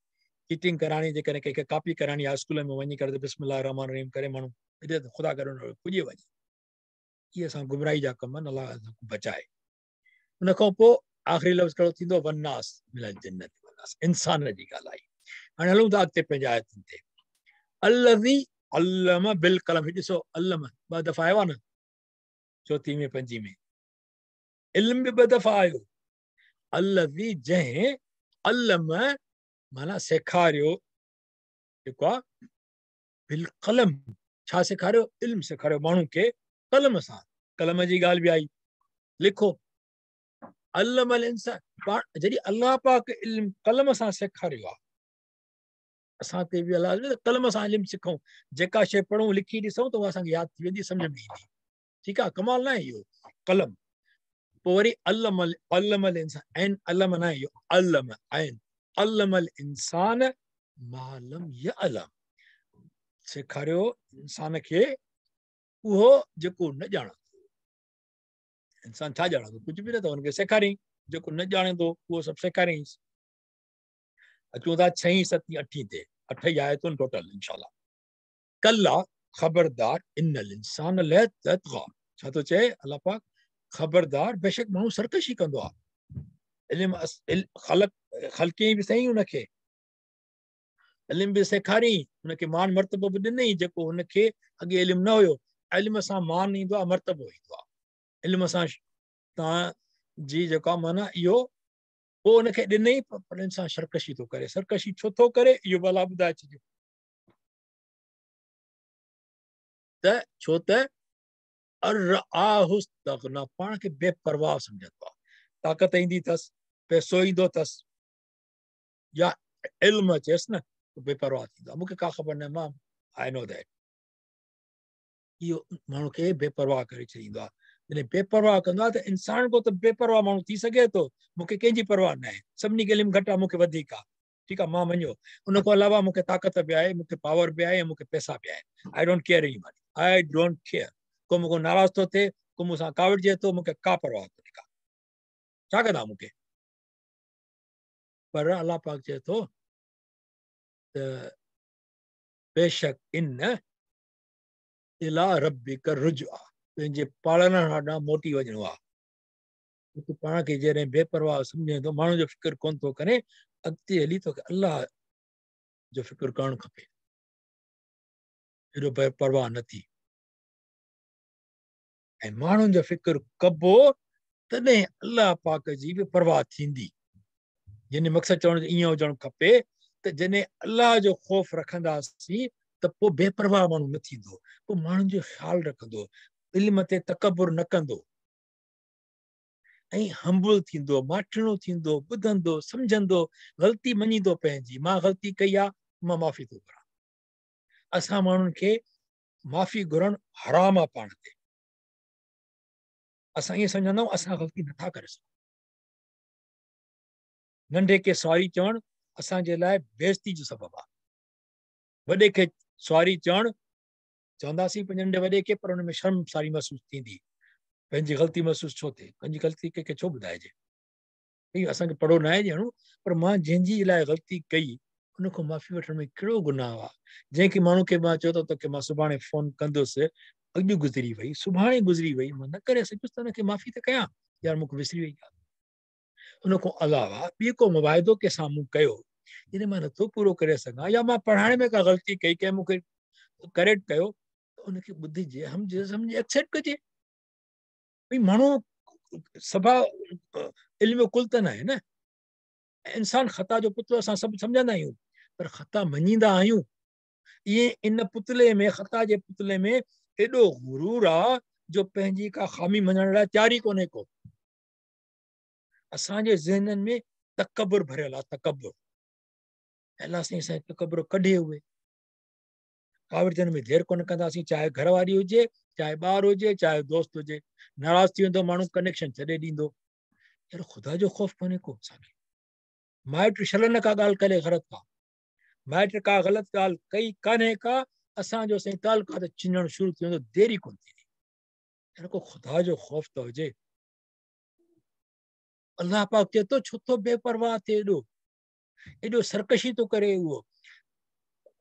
चीटिंग कराइणी, जेकॾहिं कंहिंखे कॉपी कराइणी आहे स्कूल में वञी करे त बिस्मिल्लाह रहमान रहीम करे माण्हू हेॾे त ख़ुदा करे पुॼी वञे। इहे असां गुमराही जा कम आहिनि, अल्लाह असांखे बचाए। उन खां पोइ आख़िरी लफ़्ज़ कहिड़ो थींदो? वन्नास मिनल जन्नत वन्नास, इंसान जी ॻाल्हि आई। हाणे हलूं था अॻिते पंहिंजे आयतुनि ते। अल्लज़ी अल्लम बिल कलम, ॾिसो अल्लम ॿ दफ़ा आयो आहे न, चौथी में पंजी में इल्म बि ॿ दफ़ा आयो। अल्लज़ी जंहिं, अल्लम माना सेखारियो, जेको आहे बिल कलम, छा सेखारियो? इल्म सेखारियो माण्हू खे कलम सां। कलम जी ॻाल्हि बि आई, लिखो अल्लम अल इंसान। पाण जॾहिं अल्लाह पाक इल्म कलम सां सेखारियो आहे, असां ते बि अल्लाह कलम सां इल्म सिखूं, जेका शइ पढ़ूं लिखी ॾिसूं त उहा असांखे यादि थी वेंदी, सम्झ में ईंदी। ठीकु आहे, कमाल न आहे इहो कलम। पोइ वरी अल्लम अल्लम अल इंसान, ऐन अल्लम न आहे इहो, अल्लम ऐन अल्लम अल इंसान मालम यअलम, सेखारियो इंसान खे उहो जेको न ॼाणंदो। इंसान छा ॼाणंदो? कुझु बि न, त हुनखे सेखारियईं, जेको न ॼाणंदो उहो सभु सेखारियईंसि। अचूं था छहीं सतीं अठीं ते, अठ ई आयतुनि टोटल इंशाअल्लाह। कल्ला ख़बरदार इन्नल इंसान लयतग़ा, छा थो चए अल्लाह पाक? ख़बरदार, बेशक माण्हू सरकशी कंदो आहे। इल्म ख़लक ख़लकियईं बि सही, हुनखे इल्म बि सेखारियईं, हुनखे मान मर्तबो बि ॾिनई जेको हुनखे अॻे इल्म न हुयो। इल्म सां मान ईंदो आहे, मर्तबो ईंदो आहे। इल्म सां तव्हांजी जेको आहे माना इहो पोइ हुनखे ॾिनई, पर इंसान सरकशी थो करे। सरकशी छो थो करे इहो बि अल्लाह ॿुधाए छॾियो। त छो त अर्आहुस्तग़ना, पाण खे बेपरवाह सम्झंदो आहे। ताक़त ईंदी अथसि, पैसो ईंदो अथसि, या इल्म अचेसि न, त बेपरवाह थींदो आहे। मूंखे का ख़बर न, मां I know that. इहो माण्हू खे बेपरवाह करे छॾींदो आहे। जॾहिं बेपरवाह कंदो आहे त इंसान को त बेपरवाह माण्हू थी सघे थो, मूंखे कंहिंजी परवाह न आहे, सभिनी खे इल्मु घटि आहे, मूंखे वधीक आहे, ठीकु आहे, मां मञियो। उन खां अलावा मूंखे ताक़त बि आहे, मूंखे पावर बि आहे, ऐं मूंखे पैसा बि आहिनि। I don't care anybody, I don't care. को मूंखां नाराज़ थो थिए, को मूंसां काविड़िजे थो, मूंखे का परवाह कोन्हे का, छा कंदा मूंखे? पर अल्लाह पाक चए थो त बेशक इन इला रब्बिक रुजआ, पंहिंजे पालणहार ॾांहुं मोटी वञिणो आहे। तूं पाण खे जॾहिं बेपरवाह सम्झे थो, माण्हू जो फ़िक्र कोन थो करे, अॻिते हली तोखे अल्लाह जो फ़िक्र करणु खपे, एॾो बेपरवाह न थी। ऐं माण्हुनि जो फ़िक्र कबो तॾहिं अल्लाह पाक जी बि परवाह थींदी। यानी मक़सदु चवण जो ईअं हुजणु खपे त जॾहिं अल्लाह जो ख़ौफ़ रखंदासीं त पोइ बेपरवाह माण्हू न थींदो, पोइ माण्हुनि जो ख़्यालु रखंदो, इल्म ते तकबुर न कंदो, ऐं हम्बुल थींदो, माठिणो थींदो, ॿुधंदो, सम्झंदो, ग़लती मञींदो पंहिंजी, मां ग़लती कई आहे, मां माफ़ी थो घुरां। असां माण्हुनि खे माफ़ी घुरणु हराम आहे पाण ते। असां ईअं सम्झंदा आहियूं असां ग़लती नथा करे सघूं। नंढे खे सॉरी चवणु असांजे लाइ बेइज़ती जो सबबु आहे। वॾे खे सॉरी चवणु चवंदासीं पंहिंजे नंढे वॾे खे, पर हुन में शर्मसारी महसूसु थींदी, पंहिंजी ग़लती महसूसु छो थिए, पंहिंजी ग़लती कंहिंखे छो ॿुधाइजे? असांखे पढ़ो न आहे ॼणु, पर मां जंहिंजी लाइ ग़लती कई, ان کان معافي وٺڻ ۾ ڪهڙو گناهه آ؟ جنهن کي ماڻهو کي مان چيو ته توکي مان سڀاڻي فون ڪندس، اڄ گذري وئي، سڀاڻي گذري وئي، مان نه ڪري سگهيس ته ان کي معافي ته ڪيان، يار مون کي وسري وئي ڳالهه. ان کان علاوه ٻي ڪو مواعدو ڪنهن سان مون ڪيو، جڏهن مان نٿو پورو ڪري سگهان يا مان پڙهائڻ ۾ ڪا غلطي ڪئي، ڪنهن مون کي ڪريڪٽ ڪيو ته ان کي ٻڌجي، سمجهي ايڪسيپٽ ڪجي. ڀئي ماڻهو سڀا علم ڪل ته ناهي نه، انسان خطا جو پتلو اسان سڀ سمجهندا آهيون، پر خطا مڃيندا آهيون. ائين ان پتلي ۾ خطا جي پتلي ۾ ايڏو غرور آ جو پنهنجي ڪا خامي مڃڻ لاء تيار ئي ڪونهي ڪو. اسان جي ذهنن ۾ تڪبر ڀريل آ، تڪبر. الله سائين اسان تڪبر ڪڍي اهي ڪاوڙجڻ ۾ دير ڪونه ڪنداسين، چاهي گهر واري هجي، چاهي ٻار هجي، چاهي دوست هجي. ناراض ٿي ويندو ماڻهو، ڪنيڪشن ڇڏي ڏيندو. يار خدا جو خوف ڪونهي ڪو اسان کي. مائٽ شل نه ڪا ڳالهه ڪري غلط ڪا، مائٽ ڪا غلط ڳالهه ڪئي ڪانهي ڪا، اسان جو سائين تعلقات ڇنڻ شروع ٿي ويندو، دير ئي ڪونه ٿيندي. يار ڪو خدا جو خوف ته هجي. الله پاڪ چئي ٿو ڇو ٿو بي پرواهه ٿئي، ايڏو ايڏو سرڪشي ٿو ڪري اهو.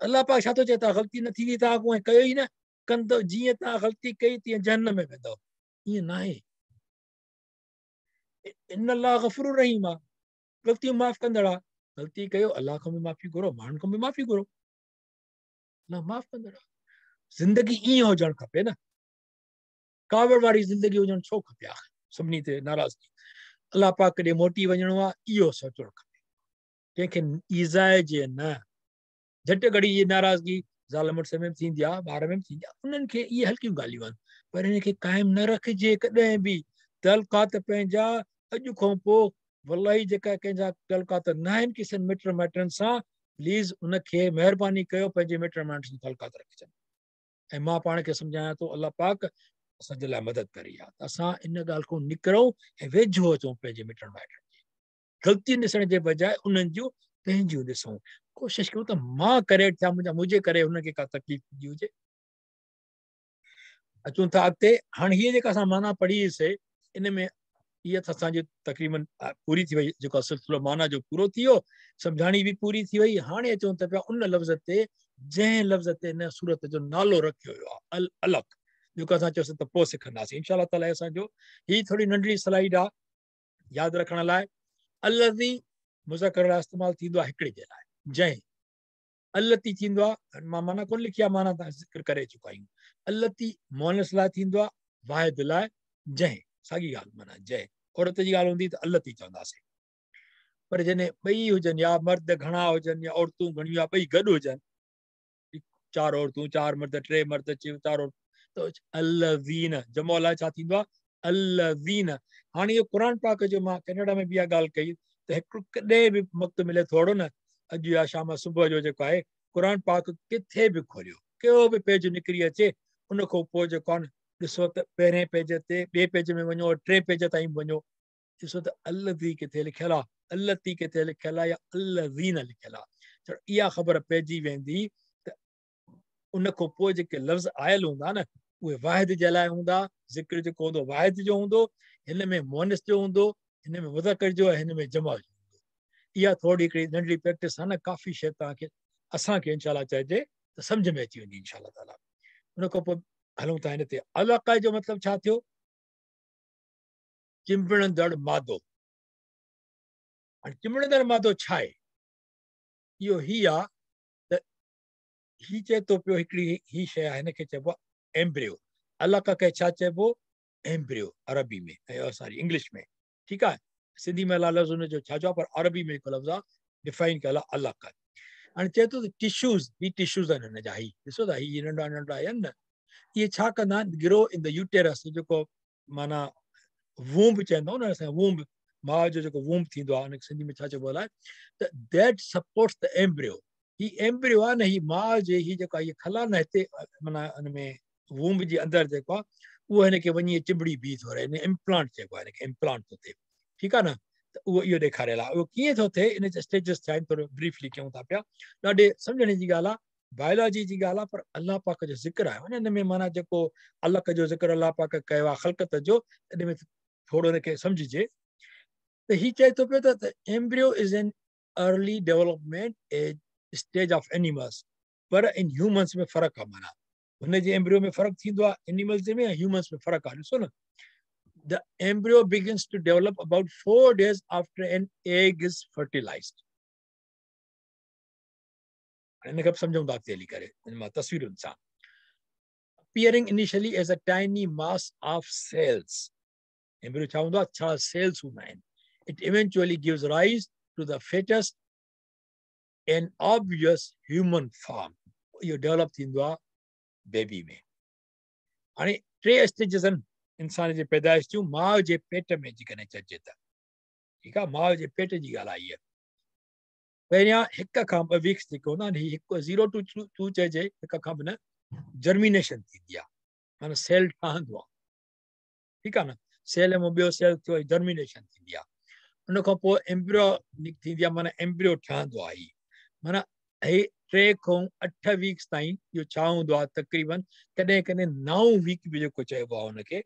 الله پاڪ ڇا ٿو چئي، تان غلطي نه ٿيندي، تان ڪو ڪيو ئي نه ڪندو، جيئن تان غلطي ڪئي تيئن جهنم ۾ ويندو. ائين ناهي. ان الله غفور رحيم آ، غلطيون معاف ڪندڙ آ. غلطي ڪيو الله کان به معافي گهرو، ماڻهن کان به معافي گهرو، الله معاف ڪندڙ آ. زندگي ائين هجڻ کپي نه، ڪاوڙ واري زندگي هجڻ ڇو کپي؟ آخر سڀني تي ناراضگي. الله پاڪ ڏي موٽي وڃڻو آ، اهو سوچڻ کپي، ڪنهن کي ايذائجي نه. جهٽ گهڙي جي ناراضگي زال مڙس ۾ به ٿيندي آ، ٻار ۾ به ٿيندي آ، انهن کي اهي هلڪيون ڳالهيون آهن، پر ان کي قائم نه رکجي ڪڏهن به. تعلقات پنهنجا اڄ کان پوء والله جيڪا ڪنهن جا تعلقات نه آهن ڪسن مٽ مائٽن سان، پليز ان کي مهرباني ڪيو پنهنجي مٽ مائٽن سان تعلقات رکجن. ۽ مان پاڻ کي سمجهايان ٿو الله پاڪ اسان جي لاء مدد ڪري ها ته اسان ان ڳالهه کان نڪرون ۽ ويجهو اچون پنهنجي مٽن مائٽن جي. غلطيون ڏسڻ جي بجاء انهن جون پنهنجيون ڏسون، ڪوشش ڪيون ته مان ڪريڪٽ ٿيان، منهنجي ڪري هنن کي ڪا تڪليف ٿي هجي. اچون ٿا اڳتي. هاڻي هيء جيڪا اسان معنيٰ پڙهي سي ان ۾ اها ته اسان جي تقريبن پوري ٿي وئي، جيڪو سلسلو معنيٰ جو پورو ٿي ويو، سمجهاڻي به پوري ٿي وئي. هاڻي اچون ٿا پيا ان لفظ تي جنهن لفظ تي هن سورت جو نالو رکيو ويو آهي، العلق، جيڪو اسان چيوسين ته پوء سکنداسين انشاء الله تعاليٰ. اسان جو هي ٿوري ننڍڙي سلائيڊ آهي ياد رکڻ لاء. الذي مذڪر لاء استعمال ٿيندو آهي هڪڙي جي لاء، جنهن. التي ٿيندو آهي، مان معنيٰ ڪونه لکي آهي، معنيٰ تان ذڪر ڪري چڪا آهيون. التي مؤنث لاء ٿيندو آهي، واحد لاء جنهن، ساڳي ڳالهه معنيٰ جنهن. عورت جي ڳالهه هوندي ته التي چونداسين، پر جڏهن ٻئي هجن يا مرد گهڻا هجن يا عورتون گهڻيون يا ٻئي گڏ هجن، چار عورتون چار مرد، ٽي مرد چار عورتون، ته الذين جمع لاء ڇا ٿيندو آهي؟ الذين. هاڻي اهو قرآن پاڪ جو مان ڪينيڊا ۾ به اها ڳالهه ڪئي ته هڪ ڪڏهن به وقت ملي ٿورو نه، اڄ يا شام صبح جو جيڪو آهي قرآن پاڪ ڪٿي به کوليو، ڪهڙو به پيج نڪري اچي، ان کان پوء جيڪو آهي ڏسو ته پهرين پيج تي، ٻئي پيج ۾ وڃو، ٽئين پيج تائين به وڃو، ڏسو ته الذي ڪٿي لکيل آهي، التي ڪٿي لکيل آهي يا الذين لکيل آهي. ته اها خبر پئجي ويندي ته ان کان پوء جيڪي لفظ آيل هوندا نه اهي واحد جي لاء هوندا، ذڪر جيڪو هوندو واحد جو هوندو، هن ۾ مؤنث جو هوندو، هن ۾ مذڪر جو ۽ هن ۾ جمع جو هوندو. اها ٿوري هڪڙي ننڍڙي پريڪٽس آهي نه، ڪافي شيء توهان کي اسان کي انشاء الله چئجي ته سمجهه ۾ اچي ويندي انشاء الله تعاليٰ. ان کان پوء هلون ٿا هن تي. علقه جو مطلب ڇا ٿيو؟ چنبڙندڙ مادو. هاڻي چنبڙندڙ مادو ڇا آهي؟ اهو هي آ ته هي چئي ٿو پيو هڪڙي هي شيء آهي، هن کي چئبو آهي ايمبريو. علقه کي ڇا چئبو؟ ايمبريو عربي ۾ ۽ ساري انگلش ۾، ٺيڪ آهي. سنڌي ۾ الاء لفظ ان جو ڇا جو آهي، پر عربي ۾ هڪ لفظ آهي ڊفائن ڪيل آهي علقه. هاڻي چئي ٿو ته ٽشوز، هي ٽشوز آهن هن جا، هي ڏسو ٿا هي ننڍا ننڍا آهن نه، اهي ڇا ڪندا آهن؟ گرو ان دا يوٽيرس، جيڪو معنيٰ وومب چوندا آهيون نه اسان، وومب ماء جو جيڪو وومب ٿيندو آهي ان کي سنڌي ۾ ڇا چئبو الائي، ته that supports the embryo. He embryo آهي نه، هي ماء جي هي جيڪو آهي، هي خلا نه هتي معنيٰ ان ۾ وومب جي اندر جيڪو آهي اهو هن کي وڃي چنبڙي بيهي ٿو رهي، هن امپلانٽ چئبو آهي هن کي، امپلانٽ ٿو ٿئي، ٺيڪ آهي نه. ته اهو اهو ڏيکاريل آهي، اهو ڪيئن ٿو ٿئي، ان جا اسٽيجز ٿيا آهن، ٿورو بريفلي ڪيون ٿا پيا، ڏاڍي سمجهڻ جي ڳالهه آهي، بائيولاجي جي ڳالهه آهي، پر الله پاڪ جو ذڪر آهي ان ۾ معنيٰ جيڪو علق جو ذڪر الله پاڪ ڪيو آهي خلقت جو، ان ۾ ٿورو ان کي سمجهجي. ته هي چئي ٿو پيو ته embryo is an early development Stage of animals, पर इन ह्यूमंस में फ़र्क़ु आहे। माना हुन जे एम्ब्रियो में फ़र्क़ु थींदो आहे, एनिमल्स में ऐं ह्यूमंस में फ़र्क़ु आहे। ॾिसो न, the embryo begins to develop about 4 days after an egg is fertilized. हिनखे बि सम्झूं था अॻिते हली करे हिन मां तस्वीरुनि सां। Appearing initially as a tiny mass of cells. Embryo छा हूंदो आहे? छा सेल्स हूंदा आहिनि। It eventually gives rise to the fetus in obvious human form. इहो डेवलप थींदो आहे बेबी में। हाणे टे स्टेजेस आहिनि इंसान जे पैदाइश जूं, माउ जे पेट में जेकॾहिं चइजे त, ठीकु आहे, माउ जे पेट जी ॻाल्हि आई आहे। पहिरियां 1 खां 2 वीक्स जेके हूंदा आहिनि, हीअ हिकु 0 टू 2 चइजे, 1 खां बि न, जर्मिनेशन थींदी आहे, माना सेल ठहंदो आहे, ठीकु आहे न, सेल मां ॿियो सेल थियो, जर्मिनेशन थींदी आहे। उन खां पोइ एम्ब्रियो थींदी आहे, माना एम्ब्रियो ठहंदो आहे। हीअ माना हे 3 खां 8 वीक्स ताईं इहो छा हूंदो आहे, तक़रीबन कॾहिं कॾहिं 9 वीक बि जेको चइबो आहे हुनखे,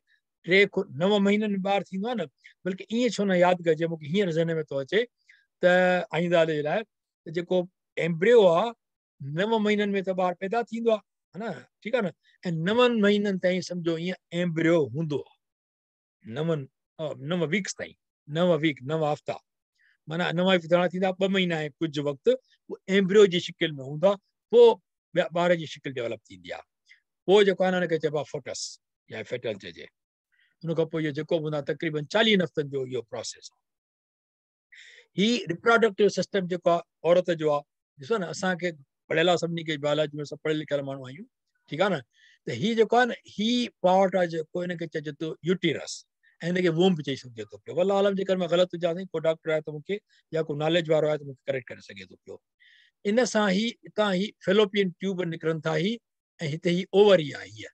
3 खां 9 महीननि में ॿार थींदो आहे न, बल्कि ईअं छो न यादि कजे, मूंखे हींअर ज़हन में थो अचे त आईंदा जे लाइ, त जेको एम्ब्रियो आहे 9 महीननि में त ॿार पैदा थींदो आहे, हा न, ठीकु आहे न, ऐं 9 महीननि ताईं सम्झो ईअं एम्ब्रियो हूंदो आहे, 9 वीक्स ताईं, 9 वीक 9 हफ़्ता, माना 9 वीक घणा थींदा, 2 महीना ऐं कुझु वक़्तु उहो एम्ब्रियो जी शिकिल में हूंदो आहे, पोइ ॿार जी शिकिल डेवलप थींदी आहे, पोइ जेको आहे न हुनखे चइबो आहे फोटस या फेटल चइजे। उनखां पोइ इहो जेको बि हूंदो आहे तक़रीबन 40 हफ़्तनि जो इहो प्रोसेस आहे। हीअ रिप्रोडक्टिव सिस्टम जेको आहे औरत जो आहे, ॾिसो न, असांखे पढ़ियल आहे सभिनी खे, बायोलॉजी में सभु पढ़ियल लिखियल माण्हू आहियूं, ठीकु आहे न, त हीअ जेको आहे न, हीअ पार्ट आहे जेको हिनखे चइजे थो यूटेरस, ऐं हिनखे वोम बि चई सघिजे थो पियो। वल्लाह आलम, जेकर मां ग़लति हुजां को डॉक्टर आहे त मूंखे, या को नॉलेज वारो आहे त मूंखे करेक्ट करे सघे थो पियो। इन सां ही हितां ही फेलोपियन ट्यूब निकिरनि था ही, ऐं हिते ही ओवरी आहे, हीअ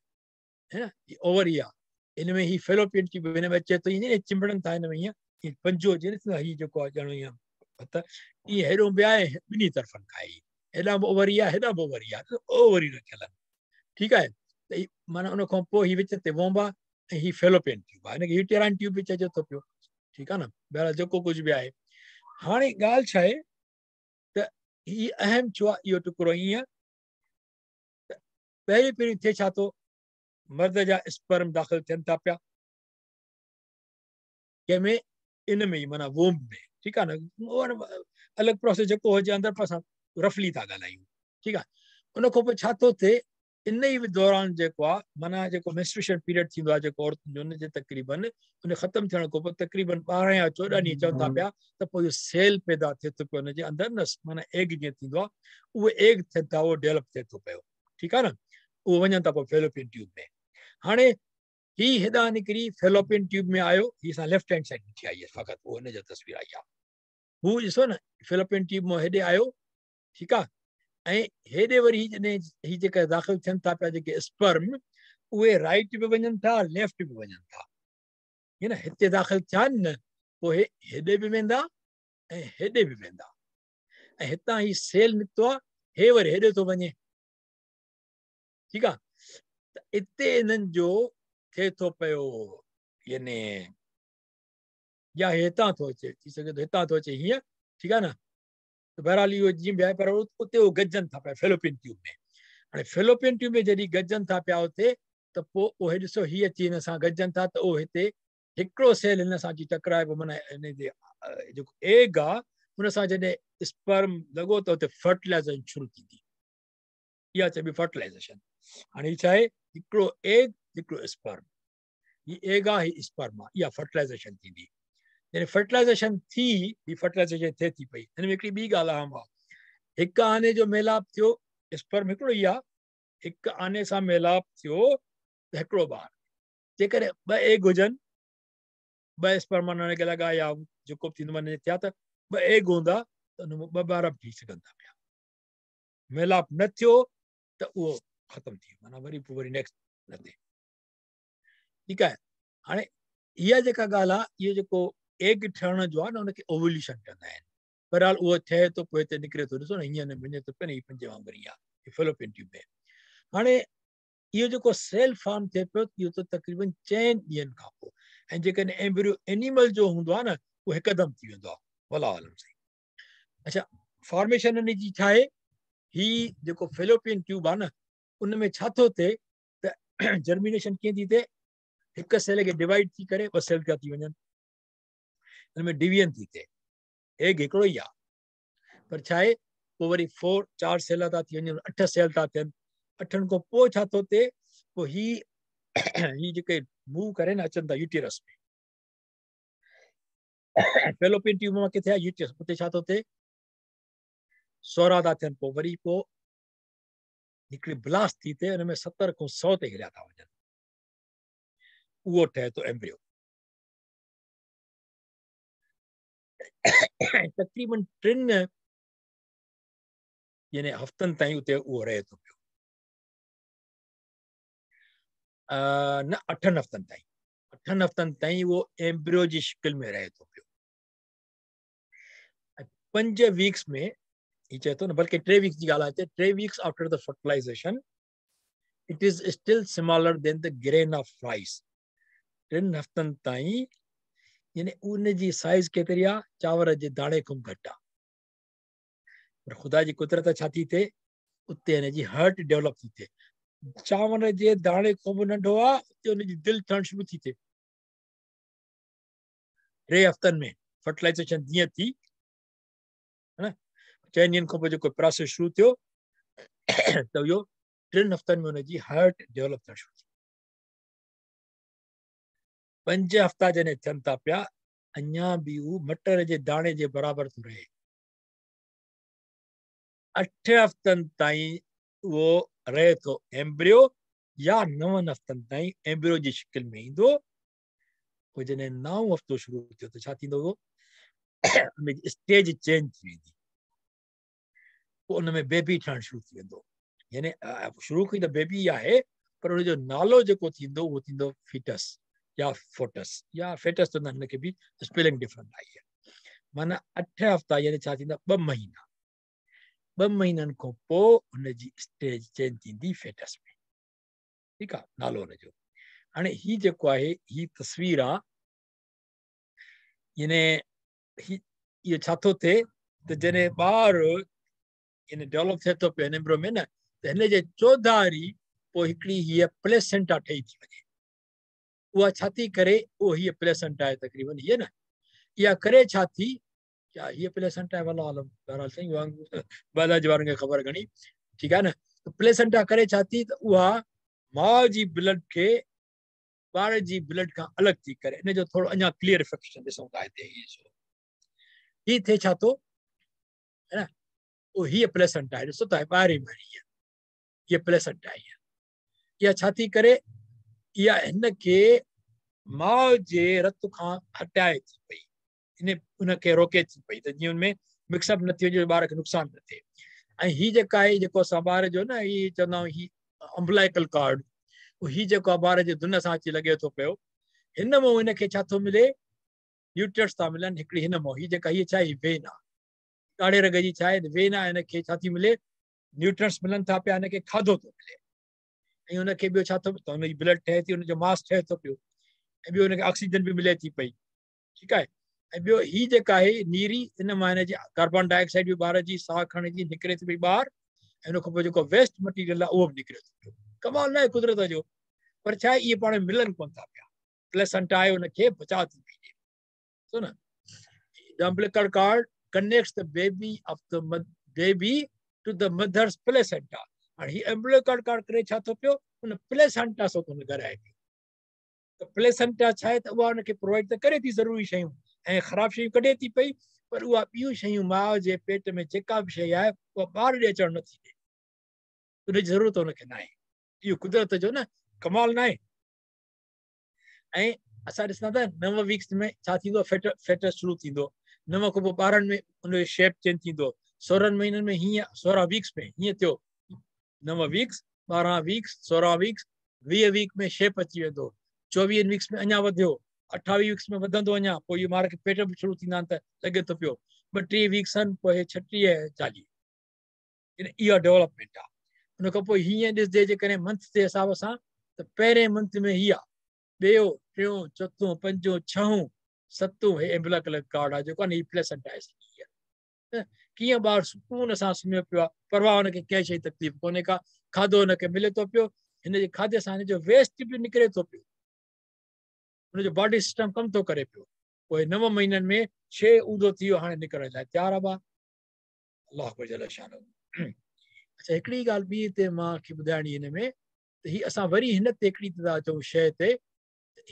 है न, हीअ ओवरी आहे, इन में ही फेलोपियन ट्यूब हिन में अचे थो, ईअं चिंबड़नि था हिन में, ईअं पंजो अचे न, हीअ जेको आहे ॼण ईअं त ईअं हेॾो बि आहे, ॿिन्ही तरफ़नि खां ई, हेॾां बि ओवरी आहे, हेॾां बि ओवरी आहे, त ओवरी रखियल आहिनि, ठीकु आहे। त माना उन खां पोइ हीअ विच ते वोम्ब आहे ऐं हीअ फेलोपियन ट्यूब आहे, हिनखे यूटेराइन ट्यूब बि चइजे थो पियो, ठीकु आहे न। बहरहाल जेको कुझु बि आहे, हाणे ॻाल्हि छा आहे त हीअ अहम छो आहे इहो टुकड़ो ईअं, त पहिरीं पहिरीं थिए छा थो, मर्द जा स्पर्म दाख़िल थियनि था पिया कंहिंमें, इन में ई माना वोम्ब में, ठीकु आहे न, उहो अलॻि प्रोसेस जेको हुजे अंदरि, पर असां रफ़ली था ॻाल्हायूं, ठीकु आहे। उन खां पोइ छा थो थिए, इन ई दौरान जेको आहे माना जेको मेंस्ट्रुएशन पीरियड थींदो आहे जेको औरतुनि जो, उनजे तक़रीबन उन ख़तमु थियण खां पोइ तक़रीबन 12 या 14 ॾींहं चवनि था पिया त पोइ इहो सेल पैदा थिए थो पियो हुनजे अंदरि न, माना एग जीअं थींदो आहे, उहे एग थियनि था, उहो डेवलप थिए थो पियो, ठीकु आहे न, उहो वञनि था पोइ फेलोपियन ट्यूब में। हाणे हीअ हेॾां निकिरी फेलोपियन ट्यूब में आयो, हीअ असां लेफ्ट हैंड साइड ॾिठी आई आहे, फ़क़ति उहो हिन जो तस्वीर आई आहे, हू ॾिसो न फेलोपियन ट्यूब मां हेॾे आयो, ठीकु आहे, ऐं हेॾे वरी जॾहिं हीअ जेका दाख़िल थियनि था पिया जेके स्पर्म, उहे राइट बि वञनि था, लेफ्ट बि वञनि था, हीअं न, हिते दाख़िल थिया आहिनि न, पोइ हेॾे बि वेंदा ऐं हेॾे बि वेंदा, ऐं हितां हीअ सेल निकितो आहे, हे वरी हेॾे थो वञे, ठीकु आहे। त हिते इन्हनि जो थिए थो पियो, यानी या हितां थो अचे, थी सघे थो हितां थो अचे हीअं, ठीकु आहे न। त बहरहाल इहो जीअं बि आहे, पर उते उहो गॾिजनि था पिया फेलोपियन ट्यूब में। हाणे फेलोपियन ट्यूब में जॾहिं गॾिजनि था पिया उते, त पोइ उहे ॾिसो हीअ अची हिन सां गॾिजनि था, त उहो हिते हिकिड़ो सेल हिन सां अची टकराइबो, माना हिन जे जेको एग आहे हुन सां जॾहिं स्पर्म लॻो त उते फर्टिलाइज़ेशन शुरू थींदी, इहा चइबी फर्टिलाइज़ेशन। हाणे हीअ छा आहे, हिकिड़ो एग हिकिड़ो स्पर्म, हीअ एग आहे हीअ स्पर्म आहे, इहा फर्टिलाइज़ेशन थींदी। जॾहिं फर्टिलाइज़ेशन थी, हीअ फर्टिलाइज़ेशन थिए थी पई। हिन में हिकिड़ी ॿी ॻाल्हि अहम आहे, हिकु आने जो मिलाप थियो, स्पर्म हिकिड़ो ई आहे, हिकु आने सां मिलाप थियो त हिकिड़ो ॿार। जेकॾहिं ॿ एग हुजनि, ॿ स्पर्म हुनखे लॻा या जेको बि थींदो माना थिया, त ॿ एग हूंदा त हुन मां ॿ ॿार बि थी सघनि था पिया। मिलाप न थियो त उहो ख़तमु थी वियो, माना वरी पोइ वरी नेक्स्ट न थिए, ठीकु आहे। हाणे इहा जेका ॻाल्हि आहे, इहो जेको एग ठहण जो आहे न, हुनखे ओव्यूलेशन चवंदा आहिनि। बहरहाल उहो ठहे थो पोइ हिते निकिरे थो, ॾिसो न हीअं वञे थो पियो न, हीअ पंजे वांगुरु ई आहे फेलोपियन ट्यूब में। हाणे इहो जेको सेल फॉर्म थिए पियो, इहो त तक़रीबन 4 ॾींहनि खां पोइ, ऐं जेकॾहिं एम्ब्रियो एनिमल जो हूंदो आहे न, उहो हिकदमि थी वेंदो आहे, वल्लाह आलम सही। अच्छा, फॉर्मेशन इन जी छा आहे, ही जेको फेलोपियन ट्यूब आहे न, उन में छा थो थिए त जर्मिनेशन कीअं थी थिए? हिकु सेल खे डिवाइड थी करे ॿ सेल थिया थी वञनि, हुन में डिवीजन थी थिए। एग हिकिड़ो ई आहे, पर छा आहे पोइ वरी 4 4 सेल था थी वञनि, 8 सेल था थियनि। 8 खां पोइ छा थो थिए, पोइ ही जेके मूव करे न अचनि था यूटेरस में। फेलोपियन ट्यूब मां किथे आहे? यूटेरस। उते छा थो थिए? 16 था थियनि, पोइ वरी पोइ हिकिड़ी ब्लास्ट थी थिए, हुन में 70 खां 100 ते हिलिया था वञनि, उहो ठहे थो एम्ब्रियो। तक़रीबन 3 यानी हफ़्तनि ताईं उते उहो रहे थो पियो, न 8 हफ़्तनि ताईं, 8 हफ़्तनि ताईं उहो एम्ब्रियो जी शिकिल में रहे थो पियो। 5 वीक्स में ही चए थो न, बल्कि 3 वीक्स जी ॻाल्हि आहे, 3 weeks after the fertilization it is still smaller than the grain of rice. 3 हफ़्तनि ताईं यानी उनजी साइज़ केतिरी आहे? चांवर जे दाणे खां घटि आहे। पर ख़ुदा जी कुदरत छा थी थिए, उते हिन जी हार्ट डेवलप थी थिए। चांवर जे दाणे खां बि नंढो आहे, उते हुनजी दिलि ठहणु शुरू थी थिए। 3 हफ़्तनि में फर्टिलाइज़ेशन जीअं थी, है न, 4 ॾींहनि खां पोइ जेको प्रोसेस शुरू थियो त इहो 3 हफ़्तनि में हुनजी हार्ट डेवलप थियणु शुरू थी। 5 हफ़्ता जॾहिं थियनि था पिया, अञा बि हू मटर जे दाणे जे बराबरि थो रहे। 8 हफ़्तनि ताईं उहो रहे थो एम्ब्रियो, या 9 हफ़्तनि ताईं एम्ब्रियो जी शिकिल में ईंदो। पोइ जॾहिं 9 हफ़्तो शुरू थियो त छा थींदो? उहो हुनजी स्टेज चेंज थी वेंदी, पोइ उन में बेबी ठहणु शुरू थी वेंदो। यानी शुरू खां ई त बेबी आहे, पर हुनजो नालो जेको थींदो उहो थींदो फीटस या फोटस या फेटस, त हुनखे बि स्पेलिंग डिफरेंट आई आहे। माना 8 हफ़्ता यानी छा थींदा? 2 महीना। 2 महीननि खां पोइ हुनजी स्टेज चेंज थींदी फेटस में, ठीकु आहे, नालो हुनजो। हाणे ही जेको आहे, ही तस्वीर आहे, यानी ही इहो छा थो थिए त जॾहिं ॿार यानी डेवलप थिए थो पियो एम्ब्रियो में न, त हिन जे चौधारी पोइ हिकिड़ी हीअ प्लेसेंटा ठही थी वञे। उहा छा थी करे? उहो हीअ प्लेसेंटा आहे तक़रीबन हीअ न, इहा करे छा थी? क्या हीअ प्लेसेंटा आहे? वल्लाहु आलम, बहरहाल साईं बायोलॉजी वारनि खे ख़बर घणी, ठीकु आहे न। त प्लेसेंटा करे छा थी? त उहा माउ जी ब्लड खे ॿार जी ब्लड खां अलॻि थी करे। हिनजो थोरो अञा क्लियरिफिकेशन ॾिसूं था हिते। हीअ थिए छा थो, है न, उहो हीअ प्लेसेंटा आहे, ॾिसो था ॿाहिरि हीअ हीअ प्लेसेंटा आहे। इहा छा थी करे? इहा हिनखे माउ जे रत खां हटाए थी पई, इन उनखे रोके थी पई त जीअं हुन में मिक्सअप न थी वञे, ॿार खे नुक़सानु न थिए। ऐं हीअ जेका आहे, जेको असां ॿार जो न हीअ चवंदा आहियूं हीअ अम्बलाइकल कार्ड, हीअ जेको आहे ॿार जे धुन सां अची लॻे थो पियो, हिन मां हिनखे छा थो मिले? न्यूट्रिएंट्स था मिलनि। हिकिड़ी हिन मां हीअ जेका हीअ छा आहे? When आहे, ॻाढ़े रंग जी छा आहे? When आहे। हिनखे छा थी मिले? न्यूट्रिएंट्स मिलनि था पिया, हिनखे खाधो थो मिले। ऐं हुनखे ॿियो छा थो, त हुनजी ब्लड ठहे थी, हुनजो मांस ठहे थो पियो, ऐं ॿियो हुनखे ऑक्सीजन बि मिले थी पई, ठीकु आहे। ऐं ॿियो हीअ जेका आहे नीरी, इन मां हिन जी कार्बन डाइऑक्साइड बि ॿार जी साह खणण जी निकिरे थी पई ॿाहिरि, ऐं हुनखां पोइ जेको वेस्ट मटीरियल आहे उहो बि निकिरे थो पियो। कमाल न आहे कुदरत जो, पर छा आहे इहे पाण मिलनि कोन था पिया। प्लेसेंटा आहे हुनखे बचाव थी पई ॾिए, ॾिसो न। The umbilical cord connects the baby of the baby to the mother's placenta. हाणे हीअ अम्बिलिकल कार्ड करे छा थो पियो? हुन प्लेसेंटा सां थो ॻाल्हाए पियो। त प्लेसेंटा छा आहे त उहा हुनखे प्रोवाइड त करे थी ज़रूरी शयूं ऐं ख़राब शयूं कढे थी पई, पर उहा ॿियूं शयूं माउ जे पेट में जेका बि शइ आहे उहा ॿार ॾे अचणु नथी ॾिए, उनजी ज़रूरत हुनखे न आहे। इहो कुदरत जो न कमाल न आहे। ऐं असां ॾिसंदा त 9 वीक्स में छा थींदो? फेटस शुरू थींदो। 9 खां पोइ 12 में हुनजो शेप चेंज थींदो। 16 महीननि में हीअं, 16 वीक्स में हीअं थियो, 9 वीक्स, 12 वीक्स, 16 वीक्स, 20 वीक में शेप अची वेंदो, 24 वीक्स में अञा वधियो, 28 वीक्स में वधंदो अञा, पोइ इहो ॿार खे पेट बि शुरू थींदा आहिनि त लॻे थो पियो, 32 वीक्स आहिनि, पोइ 36 40, इहा डेवलपमेंट आहे। हुनखां पोइ हीअं ॾिसजे जेकॾहिं मंथ जे हिसाब सां त पहिरें मंथ में हीअ आहे, ॿियो, टियों, चोथों, पंजों, छहों, सतों, हे एम्बुलकल कार्ड आहे जेको आहे न, हीअ प्लेसेंटा आहे सॼी। ڪيئن ٻار سڪون سان سمهيو پيو آهي، پرواهه هن کي ڪنهن شيء جي تڪليف ڪونهي ڪا، کاڌو هن کي ملي ٿو پيو، هن جي کاڌي سان هن جو ويسٽ به نڪري ٿو پيو، هن جو باڊي سسٽم ڪم ٿو ڪري پيو. پوء 9 مهينن ۾ شيء اونڌو ٿي ويو، هاڻي نڪرڻ لاء تيار آهي ٻار. الله اڪبر جل شانه. اڇا هڪڙي ڳالهه ٻي هتي مان کي ٻڌائڻي هن ۾ ته هي اسان وري هن تي هڪڙي ٿا اچون شيء تي،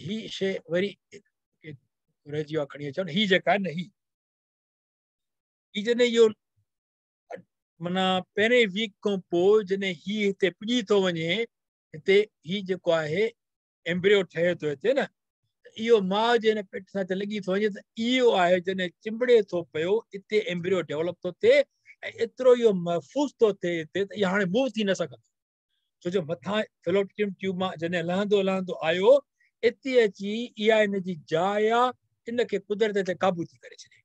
هي شيء وري رهجي ويو آهي کڻي اچون. هي جيڪا آهي نه، هي هي جڏهن اهو معنيٰ پهرين ويڪ کان پوء جڏهن هي هتي پڄي ٿو وڃي، هتي هي جيڪو آهي ايمبريو ٺهي ٿو هتي نه، ته اهو ماء جي هن پيٽ سان هتي لڳي ٿو وڃي ته اهو آهي جڏهن چنبڙي ٿو پيو اتي ايمبريو ڊيولپ ٿو ٿئي ۽ ايترو اهو محفوظ ٿو ٿئي هتي ته اهو هاڻي موو ٿي نه سگهندو، ڇو جو مٿان فيلوپين ٽيوب مان جڏهن لهندو لهندو آيو اتي اچي اها هن جي جاء آ، ان کي قدرت هتي قابو ٿي ڪري ڇڏي.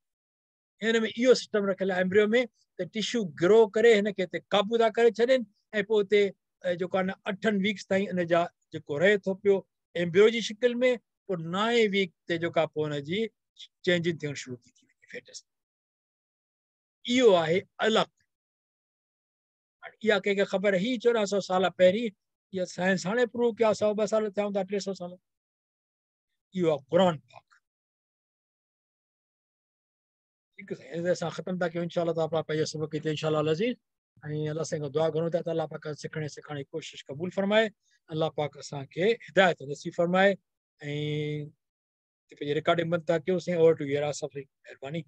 هن ۾ اهو سسٽم رکيل آهي ايمبريو ۾ ته ٽشو گرو ڪري هن کي هتي قابو ٿا ڪري ڇڏين ۽ پوء اتي جيڪو آهي نه 8 ويڪس تائين ان جا جيڪو رهي ٿو پيو ايمبريو جي شڪل ۾، پوء 9 ويڪ تي جيڪا پوء هن جي چينجنگ ٿيڻ شروع ٿي ٿي وڃي فيٽس. اهو آهي علق. هاڻي اها ڪنهن کي خبر هئي 1400 سال پهرين؟ اها سائنس هاڻي پروو ڪيو آهي، 102 سال ٿيا هوندا، 300 سال. اهو آهي قرآن پاڪ. ٺيڪ آهي سائين، اسان ختم ٿا ڪيون انشاء الله تعاليٰ پنهنجو سبق هتي انشاء الله العزيز. ۽ الله سائين کان دعا گهرون ٿا ته الله پاڪ سکڻ ۽ سيکارڻ جي ڪوشش قبول فرمائي، الله پاڪ اسان کي هدايت نصيب فرمائي. ۽ پنهنجي رڪارڊنگ بند ٿا ڪيون سائين، اوور ٽو يو راز صاحب، مهرباني.